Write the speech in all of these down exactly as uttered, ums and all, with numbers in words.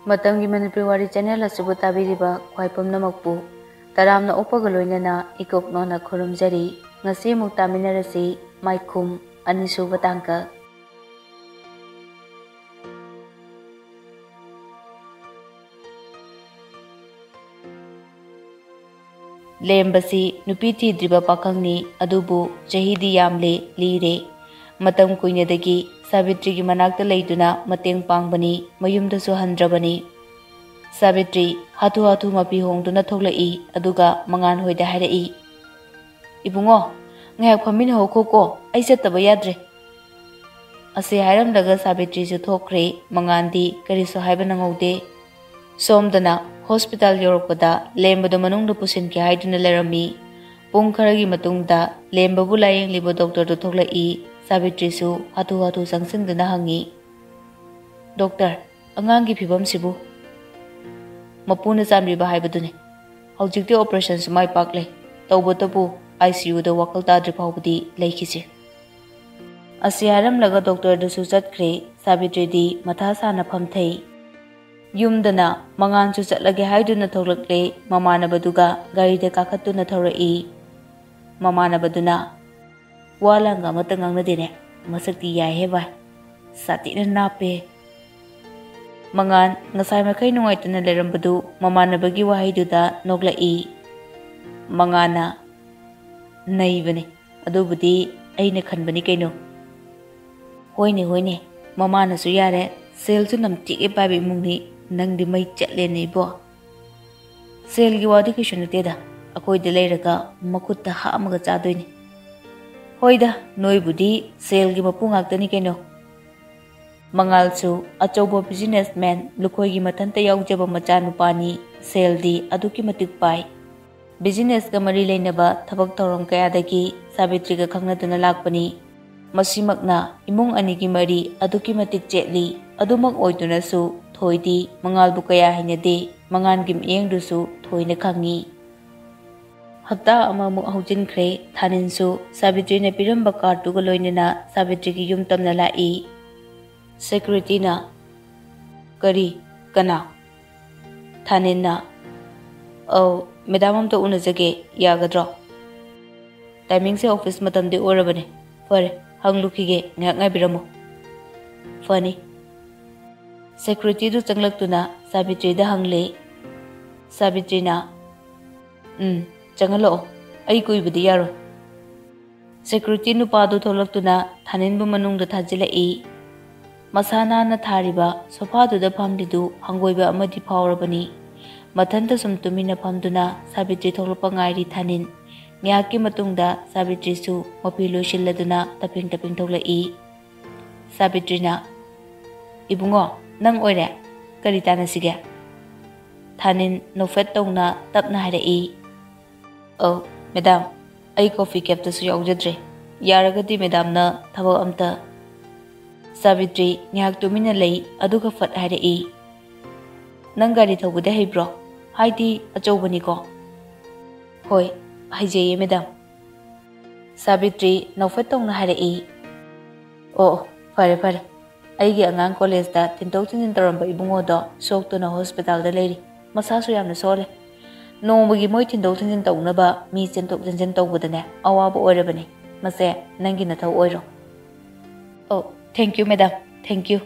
ꯃꯇꯝꯒꯤ ꯃꯅꯤꯄꯨꯔꯤ ꯋꯥꯔꯤ ꯆꯦꯅꯦꯜ ꯑꯁꯤꯕꯨ ꯇꯥꯕꯤꯔꯤꯕ ꯈ꯭ꯋꯥꯏ ꯄꯨꯝꯅꯃꯛꯄꯨ ꯇꯔꯥꯝꯅ ꯑꯣꯛꯄꯒ ꯂꯣꯏꯅꯅ ꯏꯀꯣꯛꯅꯣꯅ ꯈꯨꯔꯨꯝꯖꯔꯤ꯫ ꯉꯁꯤ ꯑꯃꯨꯛ ꯇꯥꯃꯤꯟꯅꯔꯁꯤ ꯃꯥꯏꯈꯨꯝ ꯑꯅꯤꯁꯨꯕ ꯇꯥꯡꯀꯛ꯫ ꯂꯦꯝꯕꯁꯤ ꯅꯨꯄꯤ ꯊꯤꯗ꯭ꯔꯤꯕ ꯄꯥꯈꯪꯅꯤ, ꯑꯗꯨꯕꯨ ꯆꯍꯤꯗꯤ ꯌꯥꯝꯂꯦ, ꯂꯤꯔꯦ꯫ ꯃꯇꯝ ꯀꯨꯏꯅꯗꯒꯤ ꯁꯥꯕꯤꯇ꯭ꯔꯤꯒꯤ ꯃꯅꯥꯛꯇ ꯂꯩꯗꯨꯅ ꯃꯇꯦꯡ ꯄꯥꯡꯕꯅꯤ, ꯃꯌꯨꯝꯗꯁꯨ ꯍꯟꯗ꯭ꯔꯕꯅꯤ꯫ ꯁꯥꯕꯤꯇ꯭ꯔꯤ ꯍꯥꯊꯨ ꯍꯥꯊꯨ ꯃꯄꯤ ꯍꯣꯡꯗꯨꯅ ꯊꯣꯛꯂꯛꯏ, ꯑꯗꯨꯒ ꯃꯉꯥꯟ ꯍꯣꯏꯗ ꯍꯥꯏꯔꯛꯏ, "ꯏꯕꯨꯡꯉꯣ, ꯉꯥꯏꯍꯥꯛ ꯐꯝꯃꯤꯟꯅꯍꯧꯈꯣꯀꯣ, ꯑꯩ ꯆꯠꯇꯕ ꯌꯥꯗ꯭ꯔꯦ"꯫ ꯑꯁꯤ ꯍꯥꯏꯔꯝꯂꯒ ꯁꯥꯕꯤꯇ꯭ꯔꯤꯁꯨ ꯊꯣꯛꯈ꯭ꯔꯦ꯫ ꯃꯉꯥꯟꯗꯤ ꯀꯔꯤꯁꯨ ꯍꯥꯏꯕ ꯅꯪꯍꯧꯗꯦ꯫ ꯁꯣꯝꯗꯅ ꯍꯣꯁꯄꯤꯇꯥꯜ ꯌꯧꯔꯛꯄꯗ ꯂꯦꯝꯕꯗꯨ ꯃꯅꯨꯡꯗ ꯄꯨꯁꯤꯟꯈꯤ ꯍꯥꯏꯗꯨꯅ ꯂꯩꯔꯝꯃꯤ꯫ ꯄꯨꯡ ꯈꯔꯒꯤ ꯃꯇꯨꯡꯗ ꯂꯦꯝꯕꯕꯨ ꯂꯥꯌꯦꯡꯂꯤꯕ ꯗꯣꯛꯇꯔꯗꯨ ꯊꯣꯛꯂꯛꯏ꯫ ꯁꯥꯕꯤꯇ꯭ꯔꯤꯁꯨ ꯍꯥꯊꯨ ꯍꯥꯊꯨ ꯆꯪꯁꯤꯟꯗꯨꯅ ꯍꯪꯉꯤ, "ꯗꯣꯛꯇꯔ, ꯑꯉꯥꯡꯒꯤ ꯐꯤꯕꯝꯁꯤꯕꯨ?" "ꯃꯄꯨꯅ ꯆꯥꯟꯕꯤꯕ ꯍꯥꯏꯕꯗꯨꯅꯤ꯫ ꯍꯧꯖꯤꯛꯇꯤ ꯑꯣꯄꯔꯦꯁꯟꯁꯨ ꯃꯥꯏ ꯄꯥꯛꯂꯦ꯫ ꯇꯧꯕꯇꯕꯨ ꯑꯥꯏ ꯁꯤ ꯌꯨꯗ ꯋꯥꯈꯜ ꯇꯥꯗ꯭ꯔꯤ ꯐꯥꯎꯕꯗꯤ ꯂꯩꯈꯤꯁꯤ"꯫ ꯑꯁꯤ ꯍꯥꯏꯔꯝꯂꯒ ꯗꯣꯛꯇꯔꯗꯨꯁꯨ ꯆꯠꯈ꯭ꯔꯦ꯫ ꯁꯥꯕꯤꯇ꯭ꯔꯤꯗꯤ ꯃꯊꯥ ꯁꯥꯅ ꯐꯝꯊꯩ꯫ ꯌꯨꯝꯗꯅ ꯃꯉꯥꯟꯁꯨ ꯆꯠꯂꯒꯦ ꯍꯥꯏꯗꯨꯅ ꯊꯣꯛꯂꯛꯂꯦ꯫ ꯃꯃꯥꯟꯅꯕꯗꯨꯒ ꯒꯥꯔꯤꯗ ꯀꯥꯈꯠꯇꯨꯅ ꯊꯧꯔꯛꯏ꯫ ꯃꯃꯥꯟꯅꯕꯗꯨꯅ, "ꯋꯥ ꯂꯥꯡꯒ ꯑꯃꯠꯇ ꯉꯥꯡꯅꯗꯦꯅꯦ꯫ ꯃꯁꯛꯇꯤ ꯌꯥꯏꯍꯦ ꯚꯥꯏ꯫ ꯁꯥꯊꯤꯅ ꯅꯥꯞꯄꯦ"꯫ ꯃꯉꯥꯟ ꯉꯁꯥꯏ ꯃꯈꯩ ꯅꯨꯡꯉꯥꯏꯇꯅ ꯂꯩꯔꯝꯕꯗꯨ ꯃꯃꯥꯟꯅꯕꯒꯤ ꯋꯥꯍꯩꯗꯨꯗ ꯅꯣꯛꯂꯛꯏ꯫ ꯃꯉꯥꯟꯅ, "ꯅꯩꯕꯅꯤ꯫ ꯑꯗꯨꯕꯨꯗꯤ ꯑꯩꯅ ꯈꯟꯕꯅꯤ ꯀꯩꯅꯣ"꯫ "ꯍꯣꯏꯅꯦ, ꯍꯣꯏꯅꯦ, ꯃꯃꯥꯅꯁꯨ ꯌꯥꯔꯦ, ꯁꯦꯜꯁꯨ ꯅꯝꯊꯤꯒꯩ ꯄꯥꯏꯕ ꯏꯃꯨꯡꯅꯤ, ꯅꯪꯗꯤ ꯃꯩ ꯆꯠꯂꯦꯅꯦ ꯏꯕꯣ"꯫ "ꯁꯦꯜꯒꯤ ꯋꯥꯗꯤ ꯀꯩꯁꯨ ꯅꯠꯇꯦꯗ, ꯑꯩꯈꯣꯏꯗ ꯂꯩꯔꯒ ꯃꯈꯨꯠꯇ ꯍꯥꯝꯃꯒ ꯆꯥꯗꯣꯏꯅꯤ"꯫ "ꯍꯣꯏꯗ, ꯅꯣꯏꯕꯨꯗꯤ ꯁꯦꯜꯒꯤ ꯃꯄꯨ ꯉꯥꯛꯇꯅꯤ ꯀꯩꯅꯣ"꯫ ꯃꯉꯥꯜꯁꯨ ꯑꯆꯧꯕ ꯕꯤꯖꯤꯅꯦꯁꯃꯦꯟ, ꯂꯨꯈꯣꯏꯒꯤ ꯃꯊꯟꯇ ꯌꯥꯎꯖꯕ ꯃꯆꯥꯅꯨꯄꯥꯅꯤ꯫ ꯁꯦꯜꯗꯤ ꯑꯗꯨꯛꯀꯤ ꯃꯇꯤꯛ ꯄꯥꯏ꯫ ꯕꯤꯖꯤꯅꯦꯁꯀ ꯃꯔꯤ ꯂꯩꯅꯕ ꯊꯕꯛ ꯊꯧꯔꯝ ꯀꯌꯥꯗꯒꯤ ꯁꯥꯕꯤꯇ꯭ꯔꯤꯒ ꯈꯪꯅꯗꯨꯅ ꯂꯥꯛꯄꯅꯤ꯫ ꯃꯁꯤꯃꯛꯅ ꯏꯃꯨꯡ ꯑꯅꯤꯒꯤ ꯃꯔꯤ ꯑꯗꯨꯛꯀꯤ ꯃꯇꯤꯛ ꯆꯦꯠꯂꯤ꯫ ꯑꯗꯨꯃꯛ ꯑꯣꯏꯗꯨꯅꯁꯨ ꯊꯣꯏꯗꯤ ꯃꯉꯥꯜꯕꯨ ꯀꯌꯥ ꯍꯩꯅꯗꯦ꯫ ꯃꯉꯥꯜꯒꯤ ꯃꯤꯠꯌꯦꯡꯗꯨꯁꯨ ꯊꯣꯏꯅ ꯈꯪꯉꯤ꯫ ꯍꯞꯇꯥ ꯑꯃꯃꯨꯛ ꯍꯧꯖꯤꯟꯈ꯭ꯔꯦ꯫ ꯊꯥꯅꯤꯟꯁꯨ ꯁꯥꯕꯤꯇ꯭ꯔꯤꯅ ꯄꯤꯔꯝꯕ ꯀꯥꯔꯠꯇꯨꯒ ꯂꯣꯏꯅꯅ ꯁꯥꯕꯤꯇ꯭ꯔꯤꯒꯤ ꯌꯨꯝ ꯇꯝꯅ ꯂꯥꯛꯏ꯫ ꯁꯦꯀ꯭ꯌꯨꯔꯤꯇꯤꯅ, "ꯀꯔꯤ? "ꯀꯅꯥ?" ꯊꯥꯅꯤꯟꯅ, "ꯑꯧ, ꯃꯦꯗꯥꯝ ꯑꯝꯇ ꯎꯅꯖꯒꯦ, ꯌꯥꯒꯗ꯭ꯔꯣ?" "ꯇꯥꯏꯃꯤꯡꯁꯦ ꯑꯣꯐꯤꯁ ꯃꯇꯝꯗꯤ ꯑꯣꯏꯔꯕꯅꯦ꯫ ꯐꯔꯦ, ꯍꯪꯂꯨꯈꯤꯒꯦ, ꯉꯥꯏꯍꯥꯛ ꯉꯥꯏꯕꯤꯔꯝꯃꯨ꯫" "ꯐꯅꯤ꯫" ꯁꯦꯀ꯭ꯌꯨꯔꯤꯇꯤꯗꯨ ꯆꯪꯂꯛꯇꯨꯅ ꯁꯥꯕꯤꯇ꯭ꯔꯤꯗ ꯍꯪꯂꯦ꯫ ꯁꯥꯕꯤꯇ꯭ꯔꯤꯅ, "ꯎꯝ, ꯆꯪꯍꯜꯂꯛꯑꯣ, ꯑꯩ ꯀꯨꯏꯕꯗꯤ ꯌꯥꯔꯣꯏ꯫" ꯁꯦꯀ꯭ꯌꯨꯔꯤꯇꯤ ꯅꯨꯄꯥꯗꯨ ꯊꯣꯛꯂꯛꯇꯨꯅ ꯊꯥꯅꯤꯟꯕꯨ ꯃꯅꯨꯡꯗ ꯊꯥꯖꯤꯜꯂꯛꯏ꯫ ꯃꯁꯥ ꯅꯥꯟꯅ ꯊꯥꯔꯤꯕ ꯁꯣꯐꯥꯗꯨꯗ ꯐꯝꯂꯤꯗꯨ ꯍꯪꯒꯣꯏꯕ ꯑꯃꯗꯤ ꯐꯥꯎꯔꯕꯅꯤ꯫ ꯃꯊꯟꯇ ꯁꯨꯝ ꯇꯨꯃꯤꯟꯅ ꯐꯝꯗꯨꯅ ꯁꯥꯕꯤꯇ꯭ꯔꯤ ꯊꯣꯛꯂꯛꯄ ꯉꯥꯏꯔꯤ ꯊꯥꯅꯤꯟ꯫ ꯉꯥꯏꯍꯥꯛꯀꯤ ꯃꯇꯨꯡꯗ ꯁꯥꯕꯤꯇ꯭ꯔꯤꯁꯨ ꯃꯐꯤ ꯂꯣꯏꯁꯤꯜꯂꯗꯨꯅ ꯇꯞꯄꯤꯡ ꯇꯞꯄꯤꯡ ꯊꯣꯛꯂꯛꯏ꯫ ꯁꯥꯕꯤꯇ꯭ꯔꯤꯅ, "ꯏꯕꯨꯡꯉꯣ, ꯅꯪ ꯑꯣꯏꯔꯦ? ꯀꯔꯤ ꯇꯥꯟꯅꯁꯤꯒꯦ?" ꯊꯥꯅꯤꯟ ꯅꯣꯛꯐꯦꯠ ꯇꯧꯅ ꯇꯞꯅ ꯍꯥꯏꯔꯛꯏ꯫ "ꯑꯧ, ꯃꯦꯗꯥꯝ, ꯑꯩ ꯀꯣꯐꯤ ꯀꯦꯞꯇꯁꯨ ꯌꯥꯎꯖꯗ꯭ꯔꯦ꯫ ꯌꯥꯔꯒꯗꯤ ꯃꯦꯗꯥꯝꯅ ꯊꯕꯛ ꯑꯝꯇ꯫" ꯁꯥꯕꯤꯇ꯭ꯔꯤ ꯉꯥꯏꯍꯥꯛ ꯇꯨꯃꯤꯟꯅ ꯂꯩ, ꯑꯗꯨꯒ ꯐꯠ ꯍꯥꯏꯔꯛꯏ, "ꯅꯪ ꯒꯥꯔꯤ ꯊꯧꯕꯗꯤ ꯍꯩꯕ꯭ꯔꯣ? ꯍꯥꯏꯗꯤ ꯑꯆꯧꯕꯅꯤꯀꯣ?" "ꯍꯣꯏ, ꯍꯩꯖꯩꯌꯦ ꯃꯦꯗꯥꯝ꯫" ꯁꯥꯕꯤꯇ꯭ꯔꯤ ꯅꯣꯛꯐꯦꯠ ꯇꯧꯅ ꯍꯥꯏꯔꯛꯏ, "ꯑꯣ, ꯑꯣ, ꯐꯔꯦ, ꯐꯔꯦ꯫ ꯑꯩꯒꯤ ꯑꯉꯥꯡ ꯀꯣꯂꯦꯖꯇ ꯊꯤꯟꯗꯣꯛ ꯊꯤꯟꯖꯤꯟ ꯇꯧꯔꯝꯕ ꯏꯕꯨꯡꯉꯣꯗꯣ ꯁꯣꯛꯇꯨꯅ ꯍꯣꯁꯄꯤꯇꯥꯜꯗ ꯂꯩꯔꯤ꯫ ꯃꯁꯥꯁꯨ ꯌꯥꯝꯅ ꯁꯣꯜꯂꯦ꯫ ꯅꯣꯡꯃꯒꯤ ꯃꯣꯏ ꯊꯤꯟꯗꯣꯛ ꯊꯤꯟꯖꯤꯟ ꯇꯧꯅꯕ ꯃꯤ ꯆꯦꯟꯊꯣꯛ ꯆꯦꯟꯁꯤꯟ ꯇꯧꯕꯗꯅꯦ ꯑꯋꯥꯕ ꯑꯣꯏꯔꯕꯅꯤ꯫ ꯃꯁꯦ ꯅꯪꯒꯤ ꯅꯊꯧ ꯑꯣꯏꯔꯣ꯫" "ꯑꯣ, thank you madam, thank you꯫"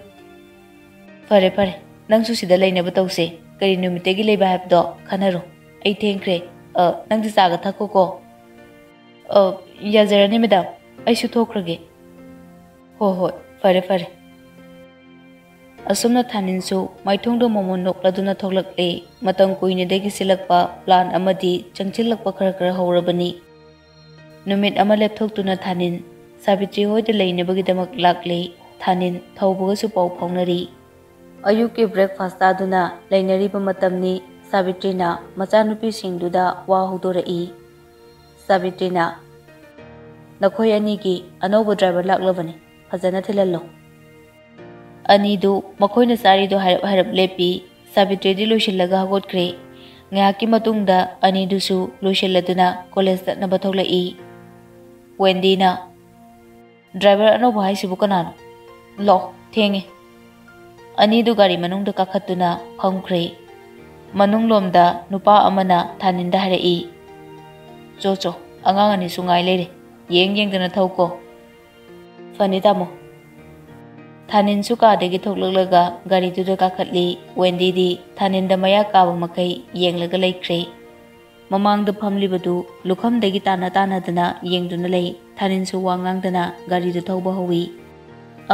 "ꯐꯔꯦ, ꯐꯔꯦ, ꯅꯪꯁꯨ ꯁꯤꯗ ꯂꯩꯅꯕ ꯇꯧꯁꯦ꯫ ꯀꯔꯤ ꯅꯨꯃꯤꯠꯇꯒꯤ ꯂꯩꯕ ꯍꯥꯏꯕꯗꯣ ꯈꯟꯅꯔꯣ꯫ ꯑꯩ ꯊꯦꯡꯈ꯭ꯔꯦ꯫ ꯑ, ꯅꯪꯗꯤ ꯆꯥꯒ ꯊꯛꯈꯣꯀꯣ꯫" "ꯑ, ꯌꯥꯖꯔꯅꯤ ꯃꯦꯗꯥꯝ, ꯑꯩꯁꯨ ꯊꯣꯛꯈ꯭ꯔꯒꯦ꯫" "ꯍꯣꯏ, ꯍꯣꯏ, ꯐꯔꯦ, ꯐꯔꯦ꯫" ꯑꯁꯨꯝꯅ ꯊꯥꯅꯤꯟꯁꯨ ꯃꯥꯏꯊꯣꯡꯗ ꯃꯣꯃꯣꯟ ꯅꯣꯛꯂꯗꯨꯅ ꯊꯣꯛꯂꯛꯂꯦ꯫ ꯃꯇꯝ ꯀꯨꯏꯅꯗꯒꯤ ꯁꯤꯜꯂꯛꯄ ꯄ꯭ꯂꯥꯟ ꯑꯃꯗꯤ ꯆꯪꯁꯤꯜꯂꯛꯄ ꯈꯔ ꯈꯔ ꯍꯧꯔꯕꯅꯤ꯫ ꯅꯨꯃꯤꯠ ꯑꯃ ꯂꯦꯞꯊꯣꯛꯇꯨꯅ ꯊꯥꯅꯤꯟ ꯁꯥꯕꯤꯇ꯭ꯔꯤ ꯍꯣꯏꯗ ꯂꯩꯅꯕꯒꯤꯗꯃꯛ ꯂꯥꯛꯂꯦ꯫ ꯊꯥꯅꯤꯟ ꯊꯧꯕꯒꯁꯨ ꯄꯥꯎ ꯐꯥꯎꯅꯔꯤ꯫ ꯑꯌꯨꯛꯀꯤ ꯕ꯭ꯔꯦꯛꯐꯥꯁ ꯆꯥꯗꯨꯅ ꯂꯩꯅꯔꯤꯕ ꯃꯇꯝꯅꯤ꯫ ꯁꯥꯕꯤꯇ꯭ꯔꯤꯅ ꯃꯆꯥꯅꯨꯄꯤꯁꯤꯡꯗꯨꯗ ꯋꯥ ꯍꯧꯗꯣꯔꯛꯏ꯫ ꯁꯥꯕꯤꯇ꯭ꯔꯤꯅ, "ꯅꯈꯣꯏ ꯑꯅꯤꯒꯤ ꯑꯅꯧꯕ ꯗ꯭ꯔꯥꯏꯚꯔ ꯂꯥꯛꯂꯕꯅꯤ, ꯐꯖꯅ ꯊꯤꯜꯍꯜꯂꯣ꯫" ꯑꯅꯤꯗꯨ ꯃꯈꯣꯏꯅ ꯆꯥꯔꯤꯗꯨ ꯍꯥꯏꯔꯞ ꯍꯥꯏꯔꯞ ꯂꯦꯞꯄꯤ꯫ ꯁꯥꯕꯤꯇ꯭ꯔꯤꯗꯤ ꯂꯣꯏꯁꯤꯜꯂꯒ ꯍꯧꯒꯠꯈ꯭ꯔꯦ꯫ ꯉꯥꯏꯍꯥꯛꯀꯤ ꯃꯇꯨꯡꯗ ꯑꯅꯤꯗꯨꯁꯨ ꯂꯣꯏꯁꯤꯜꯂꯗꯨꯅ ꯀꯣꯂꯦꯖ ꯆꯠꯅꯕ ꯊꯣꯛꯂꯛꯏ꯫ ꯋꯦꯟꯗꯤꯅ, "ꯗ꯭ꯔꯥꯏꯚꯔ ꯑꯅꯧꯕ ꯍꯥꯏꯁꯤꯕꯨ ꯀꯅꯥꯅꯣ? ꯂꯥꯛꯑꯣ, ꯊꯦꯡꯉꯦ꯫" ꯑꯅꯤꯗꯨ ꯒꯥꯔꯤ ꯃꯅꯨꯡꯗ ꯀꯥꯈꯠꯇꯨꯅ ꯐꯝꯈ꯭ꯔꯦ꯫ ꯃꯅꯨꯡꯂꯣꯝꯗ ꯅꯨꯄꯥ ꯑꯃꯅ ꯊꯥꯅꯤꯟꯗ ꯍꯥꯏꯔꯛꯏ, "ꯆꯣ ꯆꯣ, ꯑꯉꯥꯡ ꯑꯅꯤꯁꯨ ꯉꯥꯏ ꯂꯩꯔꯦ, ꯌꯦꯡ ꯌꯦꯡꯗꯅ ꯊꯧꯀꯣ"꯫ "ꯐꯅꯤ ꯇꯥꯃꯣ"꯫ ꯊꯥꯅꯤꯟꯁꯨ ꯀꯥꯗꯒꯤ ꯊꯣꯛꯂꯛꯂꯒ ꯒꯥꯔꯤꯗꯨꯗ ꯀꯥꯈꯠꯂꯤ꯫ ꯋꯦꯟꯗꯤꯗꯤ ꯊꯥꯅꯤꯟꯗ ꯃꯌꯥ ꯀꯥꯕ ꯃꯈꯩ ꯌꯦꯡꯂꯒ ꯂꯩꯈ꯭ꯔꯦ꯫ ꯃꯃꯥꯡꯗ ꯐꯝꯂꯤꯕꯗꯨ ꯂꯨꯈꯝꯗꯒꯤ ꯇꯥꯅ ꯇꯥꯅꯗꯅ ꯌꯦꯡꯗꯨꯅ ꯂꯩ꯫ ꯊꯥꯅꯤꯟꯁꯨ ꯋꯥ ꯉꯥꯡꯗꯅ ꯒꯥꯔꯤꯗꯨ ꯊꯧꯕ ꯍꯧꯏ꯫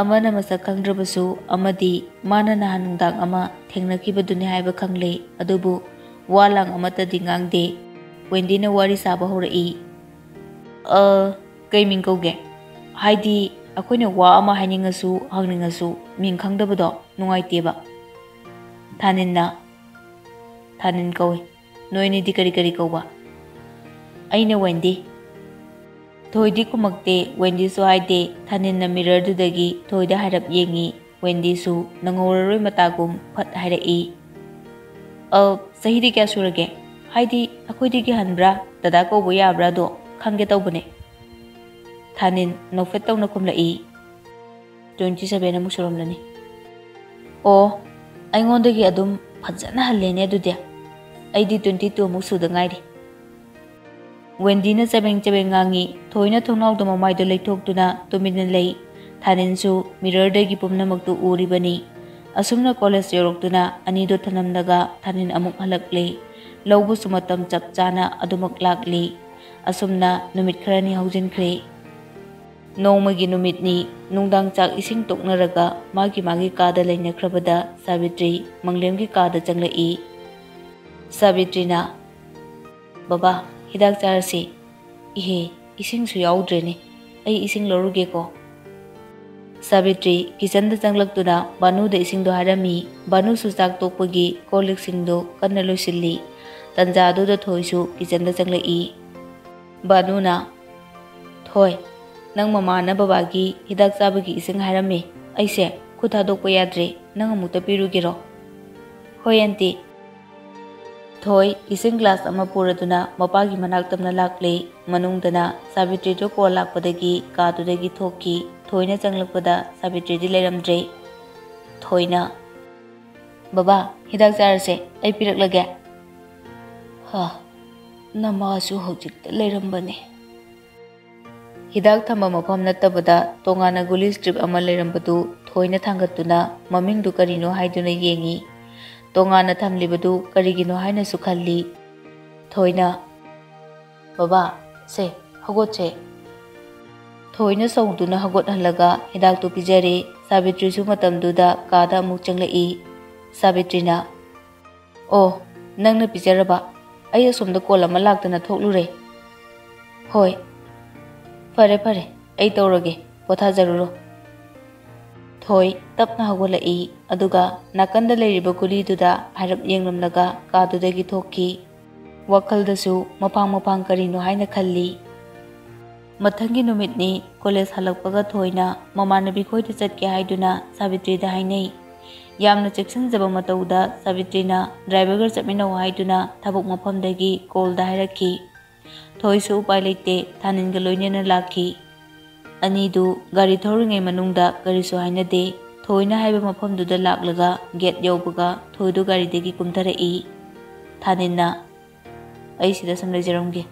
ꯑꯃꯅ ꯃꯁꯛ ꯈꯪꯗ꯭ꯔꯕꯁꯨ ꯑꯃꯗꯤ ꯃꯥꯅ ꯅꯍꯥꯟ ꯅꯨꯡꯗꯥꯡ ꯑꯃ ꯊꯦꯡꯅꯈꯤꯕꯗꯨꯅꯤ ꯍꯥꯏꯕ ꯈꯪꯂꯦ, ꯑꯗꯨꯕꯨ ꯋꯥ ꯂꯥꯡ ꯑꯃꯠꯇꯗꯤ ꯉꯥꯡꯗꯦ꯫ ꯋꯦꯟꯗꯤꯅ ꯋꯥꯔꯤ ꯁꯥꯕ ꯍꯧꯔꯛꯏ꯫ "ꯑ, ꯀꯩ ꯃꯤꯡ ꯀꯧꯒꯦ? ꯍꯥꯏꯗꯤ, ꯑꯩꯈꯣꯏꯅ ꯋꯥ ꯑꯃ ꯍꯥꯏꯅꯤꯡꯉꯁꯨ ꯍꯪꯅꯤꯡꯉꯁꯨ ꯃꯤꯡ ꯈꯪꯗꯕꯗꯣ ꯅꯨꯡꯉꯥꯏꯇꯦꯕ"꯫ ꯊꯥꯅꯤꯟꯅ, "ꯊꯥꯅꯤꯟ ꯀꯧꯏ꯫ ꯅꯣꯏ ꯑꯅꯤꯗꯤ ꯀꯔꯤ ꯀꯔꯤ ꯀꯧꯕ?" "ꯑꯩꯅ ꯋꯦꯟꯗꯤ"꯫ ꯊꯣꯏꯗꯤ ꯈꯨꯝꯃꯛꯇꯦ, ꯋꯦꯟꯗꯤꯁꯨ ꯍꯥꯏꯗꯦ꯫ ꯊꯥꯅꯤꯟꯅ ꯃꯤꯔꯔꯗꯨꯗꯒꯤ ꯊꯣꯏꯗ ꯍꯥꯏꯔꯞ ꯌꯦꯡꯉꯤ꯫ ꯋꯦꯟꯗꯤꯁꯨ ꯅꯪꯍꯧꯔꯔꯣꯏ ꯃꯇꯥꯒꯨꯝ ꯐꯠ ꯍꯥꯏꯔꯛꯏ꯫ "ꯑ, ꯆꯍꯤꯗꯤ ꯀꯌꯥ ꯁꯨꯔꯒꯦ? ꯍꯥꯏꯗꯤ, ꯑꯩꯈꯣꯏꯗꯒꯤ ꯍꯟꯕ꯭ꯔꯥ, ꯗꯗꯥ ꯀꯧꯕ ꯌꯥꯕ꯭ꯔꯥꯗꯣ ꯈꯪꯒꯦ ꯇꯧꯕꯅꯦ"꯫ ꯊꯥꯅꯤꯟ ꯅꯣꯛꯐꯦꯠ ꯇꯧꯅ ꯈꯨꯝꯂꯛꯏ꯫ "Twenty seven ꯑꯃꯨꯛ ꯁꯨꯔꯝꯂꯅꯤ"꯫ "ꯑꯣ, ꯑꯩꯉꯣꯟꯗꯒꯤ ꯑꯗꯨꯝ ꯐꯖꯅ ꯍꯜꯂꯦꯅꯦ ꯑꯗꯨꯗꯤ꯫ ꯑꯩꯗꯤ twenty two ꯑꯃꯨꯛ ꯁꯨꯗ ꯉꯥꯏꯔꯤ"꯫ ꯋꯦꯟꯗꯤꯅ ꯆꯕꯦꯡ ꯆꯕꯦꯡ ꯉꯥꯡꯉꯤ꯫ ꯊꯣꯏꯅ ꯊꯣꯡꯅꯥꯎꯗ ꯃꯃꯥꯏꯗꯨ ꯂꯩꯊꯣꯛꯇꯨꯅ ꯇꯨꯃꯤꯟꯅ ꯂꯩ꯫ ꯊꯥꯅꯤꯟꯁꯨ ꯃꯤꯔꯔꯗꯒꯤ ꯄꯨꯝꯅꯃꯛꯇꯨ ꯎꯔꯤꯕꯅꯤ꯫ ꯑꯁꯨꯝꯅ ꯀꯣꯂꯦꯖ ꯌꯧꯔꯛꯇꯨꯅ ꯑꯅꯤꯗꯨ ꯊꯅꯝꯂꯒ ꯊꯥꯅꯤꯟ ꯑꯃꯨꯛ ꯍꯜꯂꯛꯂꯦ꯫ ꯂꯧꯕꯁꯨ ꯃꯇꯝ ꯆꯞ ꯆꯥꯅ ꯑꯗꯨꯃꯛ ꯂꯥꯛꯂꯦ꯫ ꯑꯁꯨꯝꯅ ꯅꯨꯃꯤꯠ ꯈꯔꯅꯤ ꯍꯧꯖꯤꯟꯈ꯭ꯔꯦ꯫ ꯅꯣꯡꯃꯒꯤ ꯅꯨꯃꯤꯠꯅꯤ꯫ ꯅꯨꯡꯗꯥꯡ ꯆꯥꯛ ꯏꯁꯤꯡ ꯇꯣꯛꯅꯔꯒ ꯃꯥꯒꯤ ꯃꯥꯒꯤ ꯀꯥꯗ ꯂꯩꯅꯈ꯭ꯔꯕꯗ ꯁꯥꯕꯤꯇ꯭ꯔꯤ ꯃꯪꯂꯦꯝꯒꯤ ꯀꯥꯗ ꯆꯪꯂꯛꯏ꯫ ꯁꯥꯕꯤꯇ꯭ꯔꯤꯅ, "ꯕꯕꯥ, ꯍꯤꯗꯥꯛ ꯆꯥꯔꯁꯤ"꯫ "ꯏꯍꯦ, ꯏꯁꯤꯡꯁꯨ ꯌꯥꯎꯗ꯭ꯔꯦꯅꯦ꯫ ꯑꯩ ꯏꯁꯤꯡ ꯂꯧꯔꯨꯒꯦꯀꯣ"꯫ ꯁꯥꯕꯤꯇ꯭ꯔꯤ ꯀꯤꯆꯟꯗ ꯆꯪꯂꯛꯇꯨꯅ ꯚꯥꯅꯨꯗ ꯏꯁꯤꯡꯗꯣ ꯍꯥꯏꯔꯝꯃꯤ꯫ ꯚꯥꯅꯨꯁꯨ ꯆꯥꯛ ꯇꯣꯛꯄꯒꯤ ꯀꯣꯜ ꯂꯤꯛꯁꯤꯡꯗꯣ ꯀꯟꯅ ꯂꯣꯏꯁꯤꯜꯂꯤ꯫ ꯇꯟꯖꯥꯗꯨꯗ ꯊꯣꯏꯁꯨ ꯀꯤꯆꯟꯗ ꯆꯪꯂꯛꯏ꯫ ꯚꯥꯅꯨꯅ, "ꯊꯣꯏ, ꯅꯪ ꯃꯃꯥꯅ ꯕꯕꯥꯒꯤ ꯍꯤꯗꯥꯛ ꯆꯥꯕꯒꯤ ꯏꯁꯤꯡ ꯍꯥꯏꯔꯝꯃꯦ꯫ ꯑꯩꯁꯦ ꯈꯨꯠ ꯊꯥꯗꯣꯛꯄ ꯌꯥꯗ꯭ꯔꯦ꯫ ꯅꯪ ꯑꯃꯨꯛꯇ ꯄꯤꯔꯨꯒꯦꯔꯣ?" "ꯍꯣꯏ, ꯑꯟꯇꯤ"꯫ ꯊꯣꯏ ꯏꯁꯤꯡ ꯒ꯭ꯂꯥꯁ ꯑꯃ ꯄꯨꯔꯗꯨꯅ ꯃꯄꯥꯒꯤ ꯃꯅꯥꯛ ꯇꯝꯅ ꯂꯥꯛꯂꯦ꯫ ꯃꯅꯨꯡꯗꯅ ꯁꯥꯕꯤꯇ꯭ꯔꯤꯗꯨ ꯀꯣꯜ ꯂꯥꯛꯄꯗꯒꯤ ꯀꯥꯗꯨꯗꯒꯤ ꯊꯣꯛꯈꯤ꯫ ꯊꯣꯏꯅ ꯆꯪꯂꯛꯄꯗ ꯁꯥꯕꯤꯇ꯭ꯔꯤꯗꯤ ꯂꯩꯔꯝꯗ꯭ꯔꯦ꯫ ꯊꯣꯏꯅ, "ꯕꯕꯥ, ꯍꯤꯗꯥꯛ ꯆꯥꯔꯁꯦ, ꯑꯩ ꯄꯤꯔꯛꯂꯒꯦ"꯫ "ꯍꯥ, ꯅꯃꯥꯁꯨ ꯍꯧꯖꯤꯛꯇ ꯂꯩꯔꯝꯕꯅꯦ"꯫ ꯍꯤꯗꯥꯛ ꯊꯝꯕ ꯃꯐꯝ ꯅꯠꯇꯕꯗ ꯇꯣꯉꯥꯟꯅ ꯒꯨꯂꯤ ꯁ꯭ꯇ꯭ꯔꯤꯞ ꯑꯃ ꯂꯩꯔꯝꯕꯗꯨ ꯊꯣꯏꯅ ꯊꯥꯡꯒꯠꯇꯨꯅ ꯃꯃꯤꯡꯗꯨ ꯀꯔꯤꯅꯣ ꯍꯥꯏꯗꯨꯅ ꯌꯦꯡꯏ꯫ ꯇꯣꯉꯥꯟꯅ ꯊꯝꯂꯤꯕꯗꯨ ꯀꯔꯤꯒꯤꯅꯣ ꯍꯥꯏꯅꯁꯨ ꯈꯜꯂꯤ꯫ ꯊꯣꯏꯅ, "ꯕꯕꯥ, ꯁꯦ, ꯍꯧꯒꯠꯁꯦ"꯫ ꯊꯣꯏꯅ ꯁꯧꯗꯨꯅ ꯍꯧꯒꯠꯍꯜꯂꯒ ꯍꯤꯗꯥꯛꯇꯨ ꯄꯤꯖꯔꯦ꯫ ꯁꯥꯕꯤꯇ꯭ꯔꯤꯁꯨ ꯃꯇꯝꯗꯨꯗ ꯀꯥꯗ ꯑꯃꯨꯛ ꯆꯪꯂꯛꯏ꯫ ꯁꯥꯕꯤꯇ꯭ꯔꯤꯅ, "ꯑꯣ, ꯅꯪꯅ ꯄꯤꯖꯔꯕ? ꯑꯩ ꯑꯁꯣꯝꯗ ꯀꯣꯜ ꯑꯃ ꯂꯥꯛꯇꯅ ꯊꯣꯛꯂꯨꯔꯦ"꯫ "ꯍꯣꯏ, ꯐꯔꯦ ꯐꯔꯦ, ꯑꯩ ꯇꯧꯔꯒꯦ, ꯄꯣꯊꯥꯖꯔꯨꯔꯣ"꯫ ꯊꯣꯏ ꯇꯞꯅ ꯍꯧꯒꯠꯂꯛꯏ, ꯑꯗꯨꯒ ꯅꯥꯀꯟꯗ ꯂꯩꯔꯤꯕ ꯒꯨꯂꯤꯗꯨꯗ ꯍꯥꯏꯔꯞ ꯌꯦꯡꯂꯝꯂꯒ ꯀꯥꯗꯨꯗꯒꯤ ꯊꯣꯛꯈꯤ꯫ ꯋꯥꯈꯜꯗꯁꯨ ꯃꯐꯥꯡ ꯃꯐꯥꯡ ꯀꯔꯤꯅꯣ ꯍꯥꯏꯅ ꯈꯜꯂꯤ꯫ ꯃꯊꯪꯒꯤ ꯅꯨꯃꯤꯠꯅꯤ꯫ ꯀꯣꯂꯦꯖ ꯍꯜꯂꯛꯄꯒ ꯊꯣꯏꯅ ꯃꯃꯥꯟꯅꯕꯤ ꯈꯣꯏꯗ ꯆꯠꯀꯦ ꯍꯥꯏꯗꯨꯅ ꯁꯥꯕꯤꯇ꯭ꯔꯤꯗ ꯍꯥꯏꯅꯩ꯫ ꯌꯥꯝꯅ ꯆꯦꯛꯁꯤꯟꯖꯕ ꯃꯇꯧꯗ ꯁꯥꯕꯤꯇ꯭ꯔꯤꯅ ꯗ꯭ꯔꯥꯏꯚꯔꯒ ꯆꯠꯃꯤꯟꯅꯧ ꯍꯥꯏꯗꯨꯅ ꯊꯕꯛ ꯃꯐꯝꯗꯒꯤ ꯀꯣꯜꯗ ꯍꯥꯏꯔꯛꯈꯤ꯫ ꯊꯣꯏꯁꯨ ꯎꯄꯥꯏ ꯂꯩꯇꯦ, ꯊꯥꯅꯤꯟꯒ ꯂꯣꯏꯅꯅ ꯂꯥꯛꯈꯤ꯫ ꯑꯅꯤꯗꯨ ꯒꯥꯔꯤ ꯊꯧꯔꯤꯉꯩ ꯃꯅꯨꯡꯗ ꯀꯔꯤꯁꯨ ꯍꯥꯏꯅꯗꯦ꯫ ꯊꯣꯏꯅ ꯍꯥꯏꯕ ꯃꯐꯝꯗꯨꯗ ꯂꯥꯛꯂꯒ ꯒꯦꯠ ꯌꯧꯕꯒ ꯊꯣꯏꯗꯨ ꯒꯥꯔꯤꯗꯒꯤ ꯀꯨꯝꯊꯔꯛꯏ꯫ ꯊꯥꯅꯤꯟꯅ, "ꯑꯩ ꯁꯤꯗ ꯁꯨꯝ ꯂꯩꯖꯔꯝꯒꯦ"꯫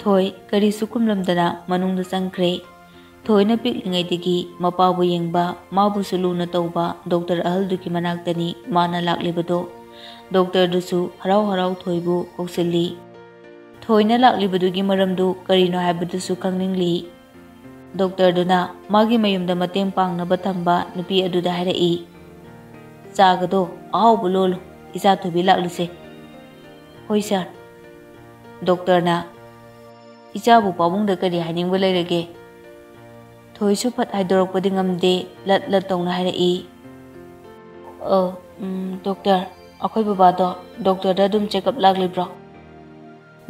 ꯊꯣꯏ ꯀꯔꯤꯁꯨ ꯈꯨꯝꯂꯝꯗꯅ ꯃꯅꯨꯡꯗ ꯆꯪꯈ꯭ꯔꯦ꯫ ꯊꯣꯏꯅ ꯄꯤꯛꯂꯤꯉꯩꯗꯒꯤ ꯃꯄꯥꯕꯨ ꯌꯦꯡꯕ, ꯃꯥꯕꯨꯁꯨ ꯂꯨꯅ ꯇꯧꯕ ꯗꯣꯛꯇꯔ ꯑꯍꯜꯗꯨꯒꯤ ꯃꯅꯥꯛꯇꯅꯤ ꯃꯥꯅ ꯂꯥꯛꯂꯤꯕꯗꯣ꯫ ꯗꯣꯛꯇꯔꯗꯨꯁꯨ ꯍꯔꯥꯎ ꯍꯔꯥꯎ ꯊꯣꯏꯕꯨ ꯀꯧꯁꯤꯜꯂꯤ꯫ ꯊꯣꯏꯅ ꯂꯥꯛꯂꯤꯕꯗꯨꯒꯤ ꯃꯔꯝꯗꯨ ꯀꯔꯤꯅꯣ ꯍꯥꯏꯕꯗꯨꯁꯨ ꯈꯪꯅꯤꯡꯂꯤ꯫ ꯗꯣꯛꯇꯔꯗꯨꯅ ꯃꯥꯒꯤ ꯃꯌꯨꯝꯗ ꯃꯇꯦꯡ ꯄꯥꯡꯅꯕ ꯊꯝꯕ ꯅꯨꯄꯤ ꯑꯗꯨꯗ ꯍꯥꯏꯔꯛꯏ, "ꯆꯥꯒꯗꯣ ꯑꯍꯥꯎꯕ ꯂꯣꯜꯂꯨ, ꯏꯆꯥ ꯊꯣꯏꯕꯤ ꯂꯥꯛꯂꯤꯁꯦ"꯫ "ꯍꯣꯏ ꯁꯥꯔ"꯫ ꯗꯣꯛꯇꯔꯅ, "ꯏꯆꯥꯕꯨ ꯄꯥꯕꯨꯡꯗ ꯀꯔꯤ ꯍꯥꯏꯅꯤꯡꯕ ꯂꯩꯔꯒꯦ?" ꯊꯣꯏꯁꯨ ꯐꯠ ꯍꯥꯏꯗꯣꯔꯛꯄꯗꯤ ꯉꯝꯗꯦ, ꯂꯠ ꯂꯠ ꯇꯧꯅ ꯍꯥꯏꯔꯛꯏ꯫ "ꯑ, ꯎꯝ, ꯗꯣꯛꯇꯔ, ꯑꯩꯈꯣꯏ ꯕꯕꯥꯗꯣ ꯗꯣꯛꯇꯔꯗ ꯑꯗꯨꯝ ꯆꯦꯛꯑꯞ ꯂꯥꯛꯂꯤꯕ꯭ꯔꯣ?"